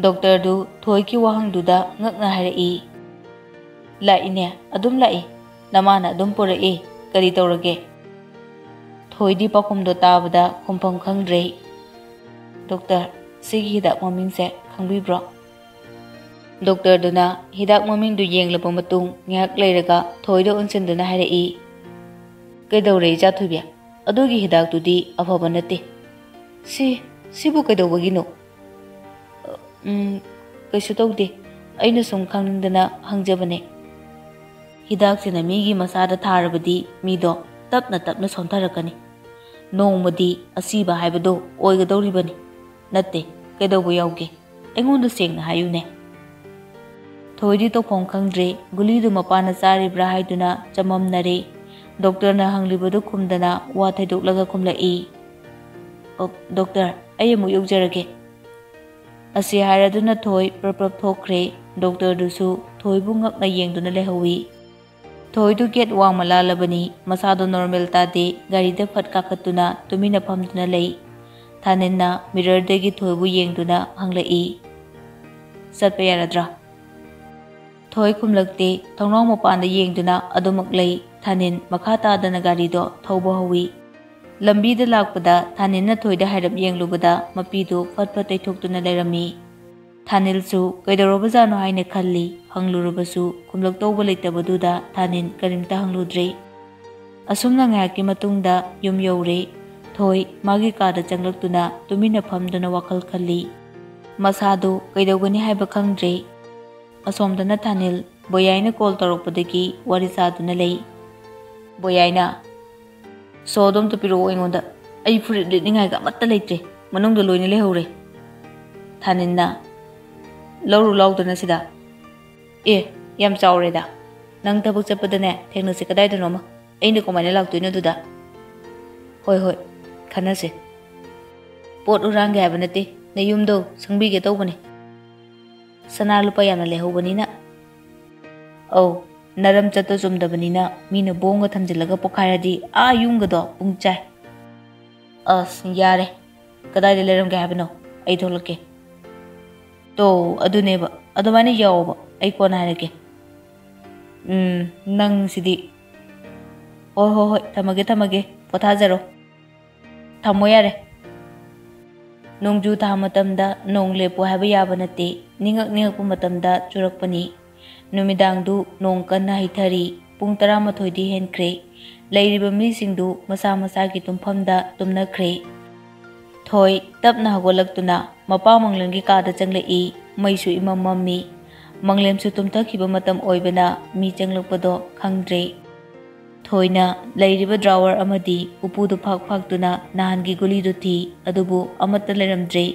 ꯗꯣꯛꯇꯔꯗꯨ ꯊꯣꯏꯒꯤ ꯋꯥꯍꯪꯗꯨꯗ ꯉꯛꯅ ꯍꯥꯏꯔꯛꯏ, "ꯂꯥꯛꯏꯅꯦ, ꯑꯗꯨꯝ ꯂꯥꯛꯏ, ꯅꯃꯥꯅ ꯑꯗꯨꯝ ꯄꯨꯔꯛꯏ, ꯀꯔꯤ ꯇꯧꯔꯒꯦ?" ꯊꯣꯏꯗꯤ ꯄꯥꯎꯈꯨꯝꯗꯣ ꯇꯥꯕꯗ ꯈꯨꯝꯐꯝ ꯈꯪꯗ꯭ꯔꯦ꯫ "ꯗꯣꯛꯇꯔ, ꯁꯤꯒꯤ ꯍꯤꯗꯥꯛ ꯃꯃꯤꯡꯁꯦ ꯈꯪꯕꯤꯕ꯭ꯔꯣ?" ꯗꯣꯛꯇꯔꯗꯨꯅ ꯍꯤꯗꯥꯛ ꯃꯃꯤꯡꯗꯨ ꯌꯦꯡꯂꯕ ꯃꯇꯨꯡ ꯉꯥꯏꯍꯥꯛ ꯂꯩꯔꯒ ꯊꯣꯏꯗ ꯑꯣꯟꯁꯤꯟꯗꯨꯅ ꯍꯥꯏꯔꯛꯏ, "ꯀꯩꯗꯧꯔꯦ, ꯏꯆꯥ ꯊꯣꯏꯕꯤ? ꯑꯗꯨꯒꯤ ꯍꯤꯗꯥꯛꯇꯨꯗꯤ ꯑꯐꯕ ꯅꯠꯇꯦ꯫ ꯁꯤ, ꯁꯤꯕꯨ ꯀꯩꯗꯧꯕꯒꯤꯅꯣ?" "ꯎꯝ, ꯀꯩꯁꯨ ꯇꯧꯗꯦ꯫ ꯑꯩꯅ ꯁꯨꯝ ꯈꯪꯅꯤꯡꯗꯅ ꯍꯪꯖꯕꯅꯦ꯫ ꯍꯤꯗꯥꯛꯁꯤꯅ ꯃꯤꯒꯤ ꯃꯁꯥꯗ ꯊꯥꯔꯕꯗꯤ ꯃꯤꯗꯣ ꯇꯞꯅ ꯇꯞꯅ ꯁꯣꯟꯊꯔꯛꯀꯅꯤ꯫ ꯅꯣꯡꯃꯗꯤ ꯑꯁꯤꯕ ꯍꯥꯏꯕꯗꯣ ꯑꯣꯏꯒꯗꯧꯔꯤꯕꯅꯤ꯫ ꯅꯠꯇꯦ, ꯀꯩꯗꯧꯕ ꯌꯥꯎꯒꯦ? ꯑꯩꯉꯣꯟꯗ ꯁꯦꯡꯅ ꯍꯥꯏꯌꯨꯅꯦ꯫" ꯊꯣꯏꯗꯤ ꯇꯧꯐꯝ ꯈꯪꯗ꯭ꯔꯦ꯫ ꯒꯨꯂꯤꯗꯨ ꯃꯄꯥꯅ ꯆꯥꯔꯤꯕ꯭ꯔꯥ ꯍꯥꯏꯗꯨꯅ ꯆꯃꯝꯅꯔꯦ꯫ ꯗꯣꯛꯇꯔꯅ ꯍꯪꯂꯤꯕꯗꯨ ꯈꯨꯝꯗꯅ ꯋꯥ ꯊꯩꯗꯣꯛꯂꯒ ꯈꯨꯝꯂꯛꯏ, "ꯑꯣ, ꯗꯣꯛꯇꯔ, ꯑꯩ ꯑꯃꯨꯛ ꯌꯧꯖꯔꯒꯦ꯫" ꯑꯁꯤ ꯍꯥꯏꯔꯗꯨꯅ ꯊꯣꯏ ꯄ꯭ꯔꯞ ꯄ꯭ꯔꯞ ꯊꯣꯛꯈ꯭ꯔꯦ꯫ ꯗꯣꯛꯇꯔꯗꯨꯁꯨ ꯊꯣꯏꯕꯨ ꯉꯛꯅ ꯌꯦꯡꯗꯨꯅ ꯂꯩꯍꯧꯏ꯫ ꯊꯣꯏꯗꯨ ꯒꯦꯠ ꯋꯥꯡꯃ ꯂꯥꯜꯂꯕꯅꯤ꯫ ꯃꯁꯥꯗꯣ ꯅꯣꯔꯃꯦꯜ ꯇꯥꯗꯦ꯫ ꯒꯥꯔꯤꯗ ꯐꯠ ꯀꯥꯈꯠꯇꯨꯅ ꯇꯨꯃꯤꯟꯅ ꯐꯝꯗꯨꯅ ꯂꯩ꯫ ꯊꯥꯅꯤꯜꯅ ꯃꯤꯔꯔꯗꯒꯤ ꯊꯣꯏꯕꯨ ꯌꯦꯡꯗꯨꯅ ꯍꯪꯂꯛꯏ, "ꯆꯠꯄ ꯌꯥꯔꯗ꯭ꯔꯥ?" ꯊꯣꯏ ꯈꯨꯝꯂꯛꯇꯦ꯫ ꯊꯣꯡꯅꯥꯎ ꯃꯄꯥꯟꯗ ꯌꯦꯡꯗꯨꯅ ꯑꯗꯨꯃꯛ ꯂꯩ꯫ ꯊꯥꯅꯤꯜ ꯃꯈꯥ ꯇꯥꯗꯅ ꯒꯥꯔꯤꯗꯣ ꯊꯧꯕ ꯍꯧꯏ꯫ ꯂꯝꯕꯤꯗ ꯂꯥꯛꯄꯗ ꯊꯥꯅꯤꯜꯅ ꯊꯣꯏꯗ ꯍꯥꯏꯔꯞ ꯌꯦꯡꯂꯨꯕꯗ ꯃꯄꯤꯗꯨ ꯐꯠ ꯐꯠ ꯇꯩꯊꯣꯛꯇꯨꯅ ꯂꯩꯔꯝꯃꯤ꯫ ꯊꯥꯅꯤꯜꯁꯨ ꯀꯩꯗꯧꯔꯕꯖꯥꯠꯅꯣ ꯍꯥꯏꯅ ꯈꯜꯂꯤ꯫ ꯍꯪꯂꯨꯔꯕꯁꯨ ꯈꯨꯝꯂꯛꯇꯧꯕ ꯂꯩꯇꯕꯗꯨꯗ ꯊꯥꯅꯤꯜ ꯀꯔꯤꯝꯇ ꯍꯪꯂꯨꯗ꯭ꯔꯦ꯫ ꯑꯁꯨꯝꯅ ꯉꯥꯏꯍꯥꯛꯀꯤ ꯃꯇꯨꯡꯗ ꯌꯨꯝ ꯌꯧꯔꯦ꯫ ꯊꯣꯏ ꯃꯥꯒꯤ ꯀꯥꯗ ꯆꯪꯂꯛꯇꯨꯅ ꯇꯨꯃꯤꯟꯅ ꯐꯝꯗꯨꯅ ꯋꯥꯈꯜ ꯈꯜꯂꯤ꯫ ꯃꯁꯥꯗꯨ ꯀꯩꯗꯧꯒꯅꯤ ꯍꯥꯏꯕ ꯈꯪꯗ꯭ꯔꯦ꯫ ꯑꯁꯣꯝꯗꯅ ꯊꯥꯅꯤꯜ ꯕꯣꯌꯥꯏꯅ ꯀꯣꯜ ꯇꯧꯔꯛꯄꯗꯒꯤ ꯋꯥꯔꯤ ꯁꯥꯗꯨꯅ ꯂꯩ꯫ ꯕꯣꯌꯥꯏꯅ, "ꯁꯣꯗꯣ ꯑꯝꯇ ꯄꯤꯔꯛꯑꯣ ꯑꯩꯉꯣꯟꯗ꯫ ꯑꯩ ꯐꯨꯔꯤꯠ ꯂꯤꯠꯅꯤꯡꯉꯥꯏꯒ ꯑꯃꯠꯇ ꯂꯩꯇ꯭ꯔꯦ꯫ ꯃꯅꯨꯡꯗ ꯂꯣꯏꯅ ꯂꯩꯍꯧꯔꯦ꯫" ꯊꯥꯅꯤꯜꯅ, "ꯂꯧꯔꯨ ꯂꯥꯎꯗꯅ ꯁꯤꯗ꯫ ꯑꯦ, ꯌꯥꯝ ꯆꯥꯎꯔꯦꯗ꯫ ꯅꯪ ꯊꯕꯛ ꯆꯠꯄꯗꯅꯦ ꯊꯦꯡꯅꯁꯦ ꯀꯗꯥꯏꯗꯅꯣꯃ꯫ ꯑꯩꯅ ꯀꯃꯥꯏꯅ ꯂꯥꯛꯇꯣꯏꯅꯣ ꯑꯗꯨꯗ?" "ꯍꯣꯏ, ꯍꯣꯏ, ꯈꯟꯅꯁꯦ꯫ ꯄꯣꯠ ꯍꯨꯔꯥꯟꯒꯦ ꯍꯥꯏꯕ ꯅꯠꯇꯦ, ꯅꯌꯨꯝꯗꯣ ꯁꯪꯕꯤꯒꯦ ꯇꯧꯕꯅꯦ꯫ ꯁꯅꯥ ꯂꯨꯄꯥ ꯌꯥꯝꯅ ꯂꯩꯍꯧꯕꯅꯤꯅ꯫" "ꯑꯧ, ꯅꯔꯝ ꯆꯠꯇ ꯆꯨꯝꯗꯕꯅꯤꯅ ꯃꯤꯅ ꯕꯣꯝꯒ ꯊꯝꯖꯤꯜꯂꯒ ꯄꯣꯈꯥꯏꯔꯗꯤ ꯑꯥ ꯌꯨꯝꯒꯗꯣ ꯄꯨꯡ ꯆꯥꯏ꯫" "ꯑꯁ, ꯌꯥꯔꯦ꯫ ꯀꯗꯥꯏꯗ ꯂꯩꯔꯝꯒꯦ ꯍꯥꯏꯕꯅꯣ? ꯑꯩ ꯊꯣꯛꯂꯛꯀꯦ꯫" "ꯇꯣ, ꯑꯗꯨꯅꯦꯕ꯫ ꯑꯗꯨꯃꯥꯏꯅ ꯌꯥꯎꯑꯣꯕ꯫ ꯑꯩ ꯀꯣꯟꯅ ꯍꯥꯏꯔꯛꯀꯦ꯫" "ꯎꯝ, ꯅꯪꯁꯤꯗꯤ꯫ ꯍꯣꯏ, ꯍꯣꯏ, ꯍꯣꯏ, ꯊꯝꯃꯒꯦ, ꯊꯝꯃꯒꯦ꯫ ꯄꯣꯊꯥꯖꯔꯣ꯫ ꯊꯝꯃꯣ ꯌꯥꯔꯦ꯫" ꯅꯣꯡꯖꯨ ꯊꯥ ꯃꯇꯝꯗ ꯅꯣꯡ ꯂꯦꯞꯄꯣ ꯍꯥꯏꯕ ꯌꯥꯕ ꯅꯠꯇꯦ꯫ ꯅꯤꯡꯉꯛ ꯅꯤꯡꯉꯛꯄ ꯃꯇꯝꯗ ꯆꯨꯔꯛꯄꯅꯤ꯫ ꯅꯨꯃꯤꯗꯥꯡꯗꯨ ꯅꯣꯡ ꯀꯟꯅ ꯍꯩꯊꯔꯤ꯫ ꯄꯨꯡ ꯇꯔꯥꯃꯥꯊꯣꯏꯗꯤ ꯍꯦꯟꯈ꯭ꯔꯦ꯫ ꯂꯩꯔꯤꯕ ꯃꯤꯁꯤꯡꯗꯨ ꯃꯁꯥ ꯃꯁꯥꯒꯤ ꯇꯨꯝꯐꯝꯗ ꯇꯨꯝꯅꯈ꯭ꯔꯦ꯫ ꯊꯣꯏ ꯇꯞꯅ ꯍꯧꯒꯠꯂꯛꯇꯨꯅ ꯃꯄꯥ ꯃꯪꯂꯦꯝꯒꯤ ꯀꯥꯗ ꯆꯪꯂꯛꯏ꯫ ꯃꯩꯁꯨ ꯏꯃꯝ ꯃꯝꯃꯤ꯫ ꯃꯪꯂꯦꯝꯁꯨ ꯇꯨꯝꯊꯈꯤꯕ ꯃꯇꯝ ꯑꯣꯏꯕꯅ ꯃꯤ ꯆꯪꯂꯛꯄꯗꯣ ꯈꯪꯗ꯭ꯔꯦ꯫ ꯊꯣꯏꯅ ꯂꯩꯔꯤꯕ drawer ꯑꯃꯗꯤ ꯎꯄꯨꯗꯨ ꯐꯥꯛ ꯐꯥꯛꯇꯨꯅ ꯅꯍꯥꯟꯒꯤ ꯒꯨꯂꯤꯗꯨ ꯊꯤ, ꯑꯗꯨꯕꯨ ꯑꯃꯠꯇ ꯂꯩꯔꯝꯗ꯭ꯔꯦ꯫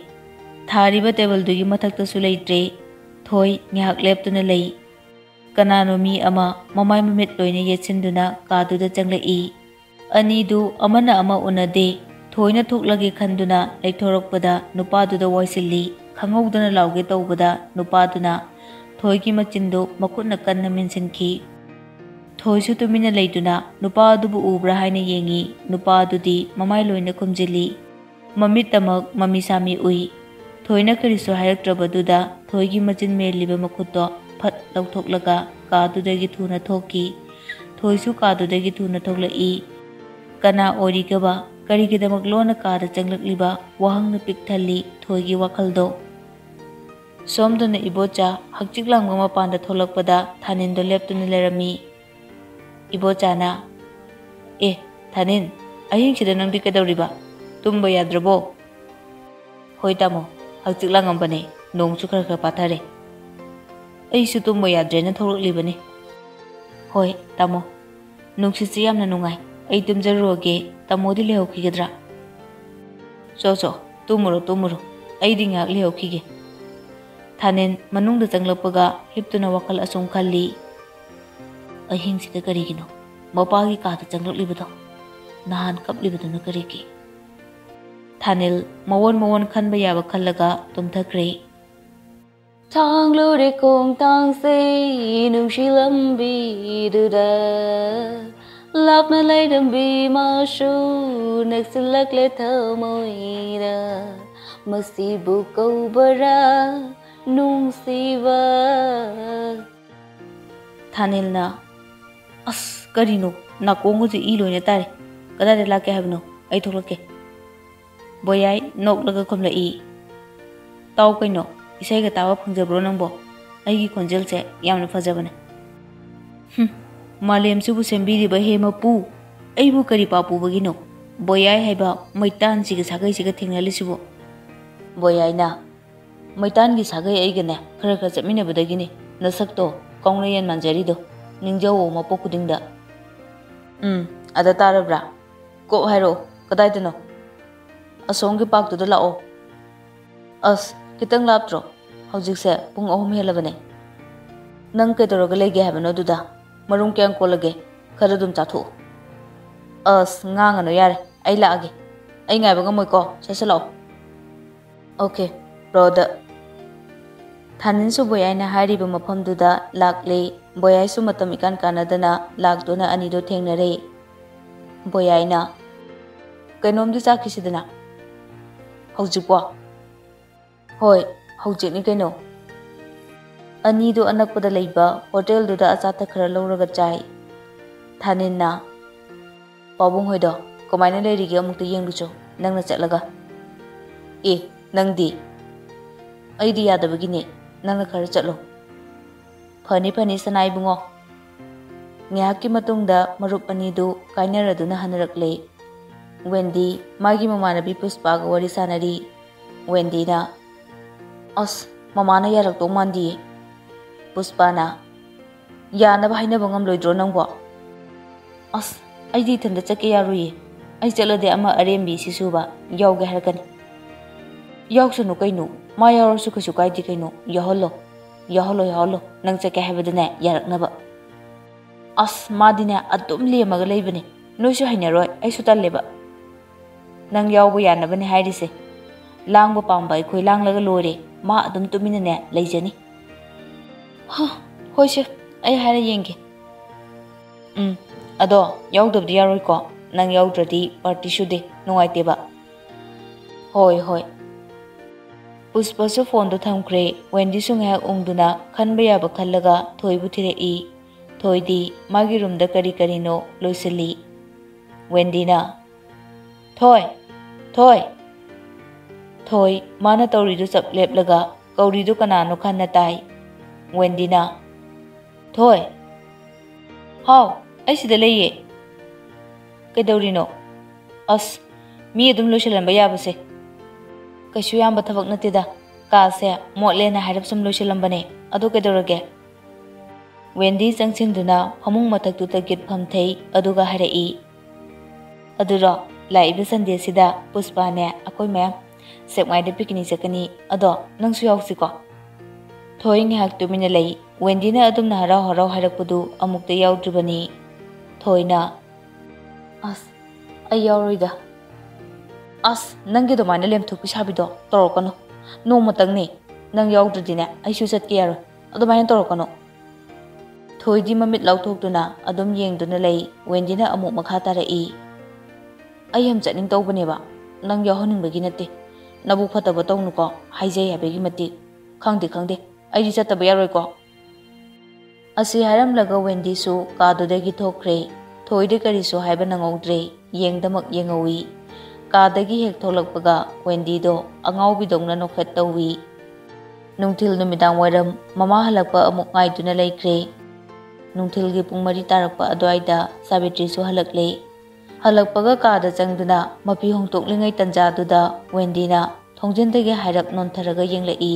ꯊꯥꯔꯤꯕ tableꯗꯨꯒꯤ ꯃꯊꯛꯇꯁꯨ ꯂꯩꯇ꯭ꯔꯦ꯫ ꯊꯣꯏ ꯉꯥꯏꯍꯥꯛ ꯂꯦꯞꯇꯨꯅ ꯂꯩ꯫ ꯀꯅꯥꯅꯣ ꯃꯤ ꯑꯃ ꯃꯃꯥꯏ ꯃꯃꯤꯠ ꯂꯣꯏꯅ ꯌꯦꯠꯁꯤꯟꯗꯨꯅ ꯀꯥꯗꯨꯗ ꯆꯪꯂꯛꯏ꯫ ꯑꯅꯤꯗꯨ ꯑꯃꯅ ꯑꯃ ꯎꯅꯗꯦ꯫ ꯊꯣꯏꯅ ꯊꯣꯛꯂꯒꯦ ꯈꯟꯗꯨꯅ ꯂꯩꯊꯣꯔꯛꯄꯗ ꯅꯨꯄꯥꯗꯨꯗ ꯋꯥꯏꯁꯤꯜꯂꯤ꯫ ꯈꯪꯍꯧꯗꯅ ꯂꯥꯎꯒꯦ ꯇꯧꯕꯗ ꯅꯨꯄꯥꯗꯨꯅ ꯊꯣꯏꯒꯤ ꯃꯆꯤꯟꯗꯨ ꯃꯈꯨꯠꯅ ꯀꯟꯅ ꯃꯦꯟꯁꯤꯟꯈꯤ꯫ ꯊꯣꯏꯁꯨ ꯇꯨꯃꯤꯟꯅ ꯂꯩꯗꯨꯅ ꯅꯨꯄꯥ ꯑꯗꯨꯕꯨ ꯎꯕ꯭ꯔꯥ ꯍꯥꯏꯅ ꯌꯦꯡꯉꯤ꯫ ꯅꯨꯄꯥ ꯑꯗꯨꯗꯤ ꯃꯃꯥꯏ ꯂꯣꯏꯅ ꯈꯨꯝꯖꯤꯜꯂꯤ꯫ ꯃꯃꯤꯠꯇꯃꯛ ꯃꯃꯤ ꯁꯥꯃꯤ ꯎꯏ꯫ ꯊꯣꯏꯅ ꯀꯔꯤꯁꯨ ꯍꯥꯏꯔꯛꯇ꯭ꯔꯕꯗꯨꯗ ꯊꯣꯏꯒꯤ ꯃꯆꯤꯟ ꯃꯦꯜꯂꯤꯕ ꯃꯈꯨꯠꯇꯣ ꯐꯠ ꯂꯧꯊꯣꯛꯂꯒ ꯀꯥꯗꯨꯗꯒꯤ ꯊꯨꯅ ꯊꯣꯛꯈꯤ꯫ ꯊꯣꯏꯁꯨ ꯀꯥꯗꯨꯗꯒꯤ ꯊꯨꯅ ꯊꯣꯛꯂꯛꯏ꯫ ꯀꯅꯥ ꯑꯣꯏꯔꯤꯒꯕ? ꯀꯔꯤꯒꯤꯗꯃꯛ ꯂꯣꯟꯅ ꯀꯥꯗ ꯆꯪꯂꯛꯂꯤꯕ? ꯋꯥꯍꯪꯅ ꯄꯤꯛ ꯊꯜꯂꯤ ꯊꯣꯏꯒꯤ ꯋꯥꯈꯜꯗꯣ꯫ ꯁꯣꯝꯗꯅ ꯏꯕꯣꯆꯥ ꯍꯛꯆꯤꯛ ꯂꯥꯡꯕ ꯃꯄꯥꯟꯗ ꯊꯣꯛꯂꯛꯄꯗ ꯊꯥꯅꯤꯟꯗꯣ ꯂꯦꯞꯇꯨꯅ ꯂꯩꯔꯝꯃꯤ꯫ ꯏꯕꯣꯆꯥꯅ, "ꯑꯦ, ꯊꯥꯅꯤꯟ, ꯑꯍꯤꯡꯁꯤꯗ ꯅꯪꯗꯤ ꯀꯩꯗꯧꯔꯤꯕ? ꯇꯨꯝꯕ ꯌꯥꯗ꯭ꯔꯕꯣ?" "ꯍꯣꯏ ꯇꯥꯃꯣ, ꯍꯛꯆꯤꯛ ꯂꯥꯡꯉꯝꯕꯅꯦ, ꯅꯣꯡꯁꯨ ꯈꯔ ꯈꯔ ꯄꯥꯊꯔꯦ꯫ ꯑꯩꯁꯨ ꯇꯨꯝꯕ ꯌꯥꯗ꯭ꯔꯦꯅ ꯊꯣꯛꯂꯛꯂꯤꯕꯅꯤ꯫" "ꯍꯣꯏ ꯇꯥꯃꯣ, ꯅꯨꯡꯁꯤꯠꯁꯤ ꯌꯥꯝꯅ ꯅꯨꯡꯉꯥꯏ, ꯑꯩ ꯇꯨꯝꯖꯔꯨꯔꯒꯦ, ꯇꯥꯃꯣꯗꯤ ꯂꯩꯍꯧꯈꯤꯒꯗ꯭ꯔꯥ?" "ꯆꯣ ꯆꯣ, ꯇꯨꯝꯃꯨꯔꯣ ꯇꯨꯝꯃꯨꯔꯣ, ꯑꯩꯗꯤ ꯉꯥꯏꯍꯥꯛ ꯂꯩꯍꯧꯈꯤꯒꯦ꯫" ꯊꯥꯅꯤꯟ ꯃꯅꯨꯡꯗ ꯆꯪꯂꯛꯄꯒ ꯍꯤꯞꯇꯨꯅ ꯋꯥꯈꯜ ꯑꯁꯨꯝ ꯈꯜꯂꯤ, "ꯑꯍꯤꯡꯁꯤꯗ ꯀꯔꯤꯒꯤꯅꯣ ꯃꯄꯥꯒꯤ ꯀꯥꯗ ꯆꯪꯂꯛꯂꯤꯕꯗꯣ? ꯅꯍꯥꯟ ꯀꯞꯂꯤꯕꯗꯨꯅ ꯀꯔꯤꯒꯤ?" ꯊꯥꯅꯤꯜ ꯃꯑꯣꯟ ꯃꯑꯣꯟ ꯈꯟꯕ ꯌꯥꯕ ꯈꯜꯂꯒ ꯇꯨꯝꯊꯈ꯭ꯔꯦ꯫ ꯊꯥꯡꯂꯨꯔꯦ ꯈꯣꯡꯊꯥꯡꯁꯦ ꯅꯨꯡꯁꯤ ꯂꯝꯕꯤꯗꯨꯗ, ꯂꯥꯞꯅ ꯂꯩꯔꯝꯕꯤ ꯃꯥꯁꯨ ꯅꯛꯁꯤꯜꯂꯛꯂꯦ ꯊꯃꯣꯏꯗ, ꯃꯁꯤꯕꯨ ꯀꯧꯕꯔꯥ ꯅꯨꯡꯁꯤꯕ? ꯊꯥꯅꯤꯜꯅ, "ꯑꯁ, ꯀꯔꯤꯅꯣ? ꯅꯥꯀꯣꯡꯒꯁꯦ ꯏ ꯂꯣꯏꯅ ꯇꯥꯔꯦ꯫ ꯀꯗꯥꯏꯗ ꯂꯥꯛꯀꯦ ꯍꯥꯏꯕꯅꯣ? ꯑꯩ ꯊꯣꯛꯂꯛꯀꯦ꯫" ꯕꯣꯌꯥꯏ ꯅꯣꯛꯂꯒ ꯈꯨꯝꯂꯛꯏ, "ꯇꯥꯎ ꯀꯩꯅꯣ, ꯏꯁꯩꯒ ꯇꯥꯕ ꯐꯪꯖꯕ꯭ꯔꯣ ꯅꯪꯕꯣ? ꯑꯩꯒꯤ ꯈꯣꯟꯖꯦꯜꯁꯦ ꯌꯥꯝꯅ ꯐꯖꯕꯅꯦ꯫" "ꯍꯨꯝ, ꯃꯥꯂꯦꯝꯁꯤꯕꯨ ꯁꯦꯝꯕꯤꯔꯤꯕ ꯍꯦ ꯃꯄꯨ, ꯑꯩꯕꯨ ꯀꯔꯤ ꯄꯥꯞ ꯄꯨꯕꯒꯤꯅꯣ ꯕꯣꯌꯥꯏ ꯍꯥꯏꯕ ꯃꯩꯇꯥꯟꯁꯤꯒꯤ ꯁꯥꯒꯩꯁꯤꯒ ꯊꯦꯡꯅꯍꯜꯂꯤꯁꯤꯕꯨ? ꯕꯣꯌꯥꯏꯅ, ꯃꯩꯇꯥꯟꯒꯤ ꯁꯥꯒꯩ ꯑꯩꯒꯅꯦ ꯈꯔ ꯈꯔ ꯆꯠꯃꯤꯟꯅꯕꯗꯒꯤꯅꯤ ꯅꯁꯛꯇꯣ ꯀꯥꯎꯅ ꯌꯦꯟ ꯃꯥꯟꯖꯔꯤꯗꯣ꯫ ꯅꯤꯡꯖꯧꯑꯣ ꯃꯄꯣꯛ ꯈꯨꯗꯤꯡꯗ꯫ ꯎꯝ, ꯑꯗ ꯇꯥꯔꯕ꯭ꯔꯥ? ꯀꯣꯛ ꯍꯥꯏꯔꯛꯑꯣ, ꯀꯗꯥꯏꯗꯅꯣ? ꯑꯁꯣꯝꯒꯤ ꯄꯥꯛꯇꯨꯗ ꯂꯥꯛꯑꯣ꯫ ꯑꯁ, ꯈꯤꯇꯪ ꯂꯥꯞꯇ꯭ꯔꯣ? ꯍꯧꯖꯤꯛꯁꯦ ꯄꯨꯡ ꯑꯍꯨꯝ ꯍꯦꯜꯂꯕꯅꯦ꯫ ꯅꯪ ꯀꯩꯗꯧꯔꯒ ꯂꯩꯒꯦ ꯍꯥꯏꯕꯅꯣ ꯑꯗꯨꯗ? ꯃꯔꯨꯝ ꯀꯌꯥꯝ ꯀꯣꯜꯂꯒꯦ? ꯈꯔ ꯑꯗꯨꯝ ꯆꯥꯊꯣꯛꯎ꯫ ꯑꯁ, ꯉꯥꯡꯉꯅꯨ ꯌꯥꯔꯦ, ꯑꯩ ꯂꯥꯛꯑꯒꯦ꯫ ꯑꯩ ꯉꯥꯏꯕ ꯉꯝꯃꯣꯏꯀꯣ, ꯁꯠ ꯁꯠ ꯂꯥꯛꯑꯣ꯫ Okay, border. ꯊꯥꯅꯤꯟꯁꯨ ꯕꯣꯌꯥꯏꯅ ꯍꯥꯏꯔꯤꯕ ꯃꯐꯝꯗꯨꯗ ꯂꯥꯛꯂꯦ꯫ ꯕꯣꯌꯥꯏꯁꯨ ꯃꯇꯝ ꯏꯀꯥꯟ ꯀꯥꯟꯅꯗꯅ ꯂꯥꯛꯇꯨꯅ ꯑꯅꯤꯗꯣ ꯊꯦꯡꯅꯔꯦ꯫ ꯕꯣꯌꯥꯏꯅ, "ꯀꯩꯅꯣꯝꯗꯤ ꯆꯥꯈꯤꯁꯤꯗꯅ꯫ ꯍꯧꯖꯤꯛꯄꯣ?" "ꯍꯣꯏ, ꯍꯧꯖꯤꯛꯅꯤ ꯀꯩꯅꯣ꯫" ꯑꯅꯤꯗꯨ ꯑꯅꯛꯄꯗ ꯂꯩꯕ ꯍꯣꯇꯦꯜꯗꯨꯗ ꯑꯆꯥꯊꯛ ꯈꯔ ꯂꯧꯔꯒ ꯆꯥꯏ꯫ ꯊꯥꯅꯤꯟꯅ, "ꯄꯥꯕꯨꯡ ꯍꯣꯏꯗꯣ ꯀꯃꯥꯏꯅ ꯂꯩꯔꯤꯒꯦ ꯑꯃꯨꯛꯇ ꯌꯦꯡꯂꯨꯆꯣ, ꯅꯪꯅ ꯆꯠꯂꯒ꯫" "ꯑꯦ, ꯅꯪꯗꯤ?" "ꯑꯩꯗꯤ ꯌꯥꯗꯕꯒꯤꯅꯦ, ꯅꯪꯅ ꯈꯔ ꯆꯠꯂꯣ꯫" "ꯐꯅꯤ, ꯐꯅꯤ, ꯁꯅꯥ ꯏꯕꯨꯡꯉꯣ꯫" ꯉꯥꯏꯍꯥꯛꯀꯤ ꯃꯇꯨꯡꯗ ꯃꯔꯨꯞ ꯑꯅꯤꯗꯨ ꯀꯥꯏꯅꯔꯗꯨꯅ ꯍꯟꯅꯔꯛꯂꯦ꯫ ꯋꯦꯟꯗꯤ ꯃꯥꯒꯤ ꯃꯃꯥꯟꯅꯕꯤ ꯄꯨꯁꯄꯥꯒ ꯋꯥꯔꯤ ꯁꯥꯟꯅꯔꯤ꯫ ꯋꯦꯟꯗꯤꯅ, "ꯑꯁ, ꯃꯃꯥꯅ ꯌꯥꯔꯛꯇꯧ ꯃꯥꯟꯗꯤꯌꯦ꯫" ꯄꯨꯁꯄꯥꯅ, "ꯌꯥꯅꯕ ꯍꯥꯏꯅꯕ ꯉꯝꯂꯣꯏꯗ꯭ꯔꯣ ꯅꯪꯕꯣ?" "ꯑꯁ, ꯑꯩꯗꯤ ꯏꯊꯟꯇ ꯆꯠꯀꯦ ꯌꯥꯔꯣꯏꯌꯦ꯫ ꯑꯩ ꯆꯠꯂꯗꯤ ꯑꯃ ꯑꯔꯦꯝꯕꯤ ꯁꯤꯁꯨꯕ ꯌꯥꯎꯒꯦ ꯍꯥꯏꯔꯛꯀꯅꯤ꯫" "ꯌꯥꯎꯁꯅꯨ ꯀꯩꯅꯣ, ꯃꯥ ꯌꯥꯎꯔꯁꯨ ꯀꯩꯁꯨ ꯀꯥꯏꯗꯦ ꯀꯩꯅꯣ, ꯌꯥꯎꯍꯜꯂꯣ꯫ ꯌꯥꯎꯍꯜꯂꯣ, ꯌꯥꯎꯍꯜꯂꯣ, ꯅꯪ ꯆꯠꯀꯦ ꯍꯥꯏꯕꯗꯅꯦ ꯌꯥꯔꯛꯅꯕ꯫" "ꯑꯁ, ꯃꯥꯗꯤꯅꯦ ꯑꯗꯨꯝ ꯂꯦꯝꯃꯒ ꯂꯩꯕꯅꯦ, ꯅꯣꯏꯁꯨ ꯍꯩꯅꯔꯣꯏ, ꯑꯩꯁꯨ ꯇꯜꯂꯦꯕ꯫" "ꯅꯪ ꯌꯥꯎꯕ ꯌꯥꯅꯕꯅꯦ ꯍꯥꯏꯔꯤꯁꯦ, ꯂꯥꯡꯕ ꯄꯥꯝꯕ ꯑꯩꯈꯣꯏ ꯂꯥꯡꯂꯒ ꯂꯣꯏꯔꯦ, ꯃꯥ ꯑꯗꯨꯝ ꯇꯨꯃꯤꯟꯅꯅꯦ ꯂꯩꯖꯅꯤ꯫" "ꯍ, ꯍꯣꯏꯁꯦ, ꯑꯩ ꯍꯥꯏꯔ ꯌꯦꯡꯒꯦ꯫" "ꯎꯝ, ꯑꯗꯣ ꯌꯥꯎꯗꯕꯗꯤ ꯌꯥꯔꯣꯏꯀꯣ, ꯅꯪ ꯌꯥꯎꯗ꯭ꯔꯗꯤ ꯄꯥꯔꯇꯤꯁꯨ ꯗꯦ ꯅꯨꯡꯉꯥꯏꯇꯦꯕ꯫" "ꯍꯣꯏ, ꯍꯣꯏ꯫" ꯄꯨꯁꯄꯁꯨ ꯐꯣꯟꯗꯣ ꯊꯝꯈ꯭ꯔꯦ꯫ ꯋꯦꯟꯗꯤꯁꯨ ꯉꯥꯏꯍꯥꯛ ꯎꯪꯗꯨꯅ ꯈꯟꯕ ꯌꯥꯕ ꯈꯜꯂꯒ ꯊꯣꯏꯕꯨ ꯊꯤꯔꯛꯏ꯫ ꯊꯣꯏꯗꯤ ꯃꯥꯒꯤ ꯔꯨꯝꯗ ꯀꯔꯤ ꯀꯔꯤꯅꯣ ꯂꯣꯏꯁꯤꯜꯂꯤ꯫ ꯋꯦꯟꯗꯤꯅ, "ꯊꯣꯏ! ꯊꯣꯏ!" ꯊꯣꯏ ꯃꯥꯅ ꯇꯧꯔꯤꯗꯨ ꯆꯞ ꯂꯦꯞꯂꯒ ꯀꯧꯔꯤꯗꯨ ꯀꯅꯥꯅꯣ ꯈꯟꯅ ꯇꯥꯏ꯫ ꯋꯦꯟꯗꯤꯅ, "ꯊꯣꯏ!" "ꯍꯥꯎ, ꯑꯩ ꯁꯤꯗ ꯂꯩꯌꯦ꯫" ꯀꯩꯗꯧꯔꯤꯅꯣ? ꯑꯁ, ꯃꯤ ꯑꯗꯨꯝ ꯂꯣꯏꯁꯤꯜꯂꯝꯕ ꯌꯥꯕꯁꯦ꯫ ꯀꯩꯁꯨ ꯌꯥꯝꯕ ꯊꯕꯛ ꯅꯠꯇꯦꯗ꯫ ꯀꯥꯁꯦ ꯃꯣꯠꯂꯦꯅ ꯍꯥꯏꯔꯞ ꯁꯨꯝ ꯂꯣꯏꯁꯤꯜꯂꯝꯕꯅꯦ꯫ ꯑꯗꯣ ꯀꯩꯗꯧꯔꯒꯦ? ꯋꯦꯟꯗꯤ ꯆꯪꯁꯤꯟꯗꯨꯅ ꯐꯃꯨꯡ ꯃꯊꯛꯇꯨꯗ ꯒꯤꯠ ꯐꯝꯊꯩ, ꯑꯗꯨꯒ ꯍꯥꯏꯔꯛꯏ, "ꯑꯗꯨꯔꯣ, ꯂꯥꯛꯏꯕ ꯁꯟꯗꯦꯁꯤꯗ ꯄꯨꯁꯄꯥꯅꯦ ꯑꯩꯈꯣꯏ ꯃꯌꯥꯝ ꯁꯦꯛꯃꯥꯏꯗ ꯄꯤꯛꯅꯤꯛ ꯆꯠꯀꯅꯤ꯫ ꯑꯗꯣ ꯅꯪꯁꯨ ꯌꯥꯎꯁꯤꯀꯣ?" ꯊꯣꯏ ꯉꯥꯏꯍꯥꯛ ꯇꯨꯃꯤꯟꯅ ꯂꯩ꯫ ꯋꯦꯟꯗꯤꯅ ꯑꯗꯨꯝꯅ ꯍꯔꯥꯎ ꯍꯔꯥꯎ ꯍꯥꯏꯔꯛꯄꯗꯨ ꯑꯃꯨꯛꯇ ꯌꯥꯎꯗ꯭ꯔꯤꯕꯅꯤ꯫ ꯊꯣꯏꯅ, "ꯑꯁ, ꯑꯩ ꯌꯥꯎꯔꯣꯏꯗ꯫" "ꯑꯁ, ꯅꯪꯒꯤ ꯑꯗꯨꯃꯥꯏꯅ ꯂꯦꯝꯊꯣꯛꯄꯤ ꯁꯥꯕꯤꯗꯣ ꯇꯧꯔꯛꯀꯅꯨ꯫ ꯅꯣꯡꯃꯇꯪꯅꯤ꯫ ꯅꯪ ꯌꯥꯎꯗ꯭ꯔꯗꯤꯅꯦ, ꯑꯩꯁꯨ ꯆꯠꯀꯦ ꯌꯥꯔꯣꯏ꯫ ꯑꯗꯨꯃꯥꯏꯅ ꯇꯧꯔꯛꯀꯅꯨ꯫" ꯊꯣꯏꯗꯤ ꯃꯃꯤꯠ ꯂꯥꯎꯊꯣꯛꯇꯨꯅ ꯑꯗꯨꯝ ꯌꯦꯡꯗꯨꯅ ꯂꯩ꯫ ꯋꯦꯟꯗꯤꯅ ꯑꯃꯨꯛ ꯃꯈꯥ ꯇꯥꯔꯛꯏ, "ꯑꯩ ꯌꯥꯝ ꯆꯠꯅꯤꯡ ꯇꯧꯕꯅꯦꯕ, ꯅꯪ ꯌꯥꯎꯍꯟꯅꯤꯡꯕꯒꯤ ꯅꯠꯇꯦ꯫ ꯅꯕꯨꯛ ꯐꯠꯇꯕ ꯇꯧꯅꯨꯀꯣ, ꯍꯥꯏꯖꯩ ꯍꯥꯏꯕꯒꯤ ꯃꯇꯤꯛ꯫ ꯈꯪꯗꯦ, ꯈꯪꯗꯦ, ꯑꯩꯗꯤ ꯆꯠꯇꯕ ꯌꯥꯔꯣꯏꯀꯣ꯫" ꯑꯁꯤ ꯍꯥꯏꯔꯝꯂꯒ ꯋꯦꯟꯗꯤꯁꯨ ꯀꯥꯗꯨꯗꯒꯤ ꯊꯣꯛꯈ꯭ꯔꯦ꯫ ꯊꯣꯏꯗꯤ ꯀꯔꯤꯁꯨ ꯍꯥꯏꯕ ꯅꯪꯍꯧꯗ꯭ꯔꯦ, ꯌꯦꯡꯗꯃꯛ ꯌꯦꯡꯍꯧꯏ꯫ ꯀꯥꯗꯒꯤ ꯍꯦꯛ ꯊꯣꯛꯂꯛꯄꯒ ꯋꯦꯟꯗꯤꯗꯣ ꯑꯉꯥꯎꯕꯤꯗꯧꯅ ꯅꯣꯛꯐꯦꯠ ꯇꯧꯏ꯫ ꯅꯨꯡꯊꯤꯜ ꯅꯨꯃꯤꯗꯥꯡ ꯋꯥꯏꯔꯝ ꯃꯃꯥ ꯍꯜꯂꯛꯄ ꯑꯃꯨꯛ ꯉꯥꯏꯗꯨꯅ ꯂꯩꯈ꯭ꯔꯦ꯫ ꯅꯨꯡꯊꯤꯜꯒꯤ ꯄꯨꯡ ꯃꯔꯤ ꯇꯥꯔꯛꯄ ꯑꯗꯨꯋꯥꯏꯗ ꯁꯥꯕꯤꯇ꯭ꯔꯤꯁꯨ ꯍꯜꯂꯛꯂꯦ꯫ ꯍꯜꯂꯛꯄꯒ ꯀꯥꯗ ꯆꯪꯗꯨꯅ ꯃꯐꯤ ꯍꯣꯡꯗꯣꯛꯂꯤꯉꯩ ꯇꯟꯖꯥꯗꯨꯗ ꯋꯦꯟꯗꯤꯅ ꯊꯣꯡꯖꯤꯟꯗꯒꯤ ꯍꯥꯏꯔꯞ ꯅꯣꯟꯊꯔꯒ ꯌꯦꯡꯂꯛꯏ꯫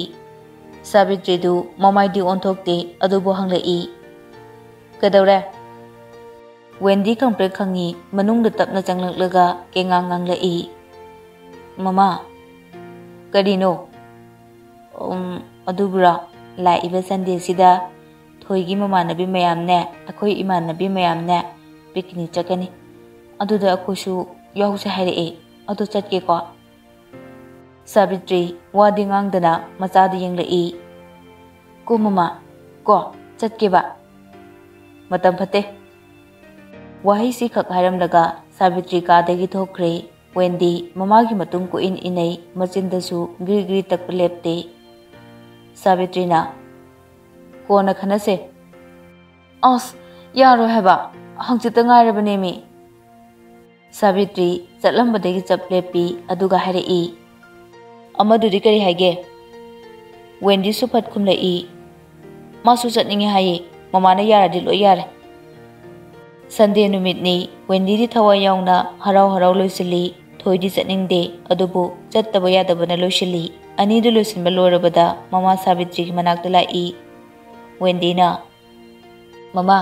ꯁꯥꯕꯤꯇ꯭ꯔꯤꯗꯨ ꯃꯃꯥꯏꯗꯤ ꯑꯣꯟꯊꯣꯛꯇꯦ, ꯑꯗꯨꯕꯨ ꯍꯪꯂꯛꯏ, "ꯀꯩꯗꯧꯔꯦ?" ꯋꯦꯟꯗꯤ ꯈꯪꯄ꯭ꯔꯦꯛ ꯈꯪꯉꯤ, ꯃꯅꯨꯡꯗ ꯇꯞꯅ ꯆꯪꯂꯛꯂꯒ ꯀꯦꯉꯥꯡ ꯉꯥꯡꯂꯛꯏ, "ꯃꯃꯥ꯫" "ꯀꯔꯤꯅꯣ?" "ꯎꯝ, ꯑꯗꯨꯕꯨꯔꯣ, ꯂꯥꯛꯏꯕ ꯁꯟꯗꯦꯁꯤꯗ ꯊꯣꯏꯒꯤ ꯃꯃꯥꯟꯅꯕꯤ ꯃꯌꯥꯝꯅꯦ, ꯑꯩꯈꯣꯏ ꯏꯃꯥꯟꯅꯕꯤ ꯃꯌꯥꯝꯅꯦ ꯄꯤꯛꯅꯤꯛ ꯆꯠꯀꯅꯤ꯫ ꯑꯗꯨꯗ ꯑꯩꯈꯣꯏꯁꯨ ꯌꯥꯎꯁꯦ ꯍꯥꯏꯔꯛꯑꯦ꯫ ꯑꯗꯨ ꯆꯠꯀꯦꯀꯣ?" ꯁꯥꯕꯤꯇ꯭ꯔꯤ ꯋꯥꯗꯤ ꯉꯥꯡꯗꯅ ꯃꯆꯥꯗ ꯌꯦꯡꯂꯛꯏ꯫ "ꯀꯣ ꯃꯃꯥ, ꯀꯣ, ꯆꯠꯀꯦꯕ꯫ ꯃꯇꯝ ꯐꯠꯇꯦ꯫" ꯋꯥꯍꯩꯁꯤ ꯈꯛ ꯍꯥꯏꯔꯝꯂꯒ ꯁꯥꯕꯤꯇ꯭ꯔꯤ ꯀꯥꯗꯒꯤ ꯊꯣꯛꯈ꯭ꯔꯦ꯫ ꯋꯦꯟꯗꯤ ꯃꯃꯥꯒꯤ ꯃꯇꯨꯡ ꯀꯣꯏꯏꯟ ꯏꯟꯅꯩ, ꯃꯆꯤꯟꯗꯁꯨ ꯒ꯭ꯔꯤ ꯒ꯭ꯔꯤ ꯇꯛꯄ ꯂꯦꯞꯇꯦ꯫ ꯁꯥꯕꯤꯇ꯭ꯔꯤꯅ, "ꯀꯣꯟꯅ ꯈꯟꯅꯁꯦ꯫" "ꯑꯁ, ꯌꯥꯔꯣꯏ ꯍꯥꯏꯕ, ꯍꯪꯆꯤꯠꯇ ꯉꯥꯏꯔꯕꯅꯦꯃꯤ꯫" ꯁꯥꯕꯤꯇ꯭ꯔꯤ ꯆꯠꯂꯝꯕꯗꯒꯤ ꯆꯞ ꯂꯦꯞꯄꯤ, ꯑꯗꯨꯒ ꯍꯥꯏꯔꯛꯏ, "ꯑꯃꯗꯨꯗꯤ ꯀꯔꯤ ꯍꯥꯏꯒꯦ?" ꯋꯦꯟꯗꯤꯁꯨ ꯐꯠ ꯈꯨꯝꯂꯛꯏ, "ꯃꯥꯁꯨ ꯆꯠꯅꯤꯡꯉꯦ ꯍꯥꯏꯌꯦ, ꯃꯃꯥꯅ ꯌꯥꯔꯗꯤ ꯂꯣꯏ ꯌꯥꯔꯦ꯫" ꯁꯟꯗꯦ ꯅꯨꯃꯤꯠꯅꯤ꯫ ꯋꯦꯟꯗꯤꯗꯤ ꯊꯋꯥꯏ ꯌꯥꯎꯅ ꯍꯔꯥꯎ ꯍꯔꯥꯎ ꯂꯣꯏꯁꯤꯜꯂꯤ꯫ ꯊꯣꯏꯗꯤ ꯆꯠꯅꯤꯡꯗꯦ, ꯑꯗꯨꯕꯨ ꯆꯠꯇꯕ ꯌꯥꯗꯕꯅ ꯂꯣꯏꯁꯤꯜꯂꯤ꯫ ꯑꯅꯤꯗꯨ ꯂꯣꯏꯁꯤꯟꯕ ꯂꯣꯏꯔꯕꯗ ꯃꯃꯥ ꯁꯥꯕꯤꯇ꯭ꯔꯤꯒꯤ ꯃꯅꯥꯛꯇ ꯂꯥꯛꯏ꯫ ꯋꯦꯟꯗꯤꯅ, "ꯃꯃꯥ!"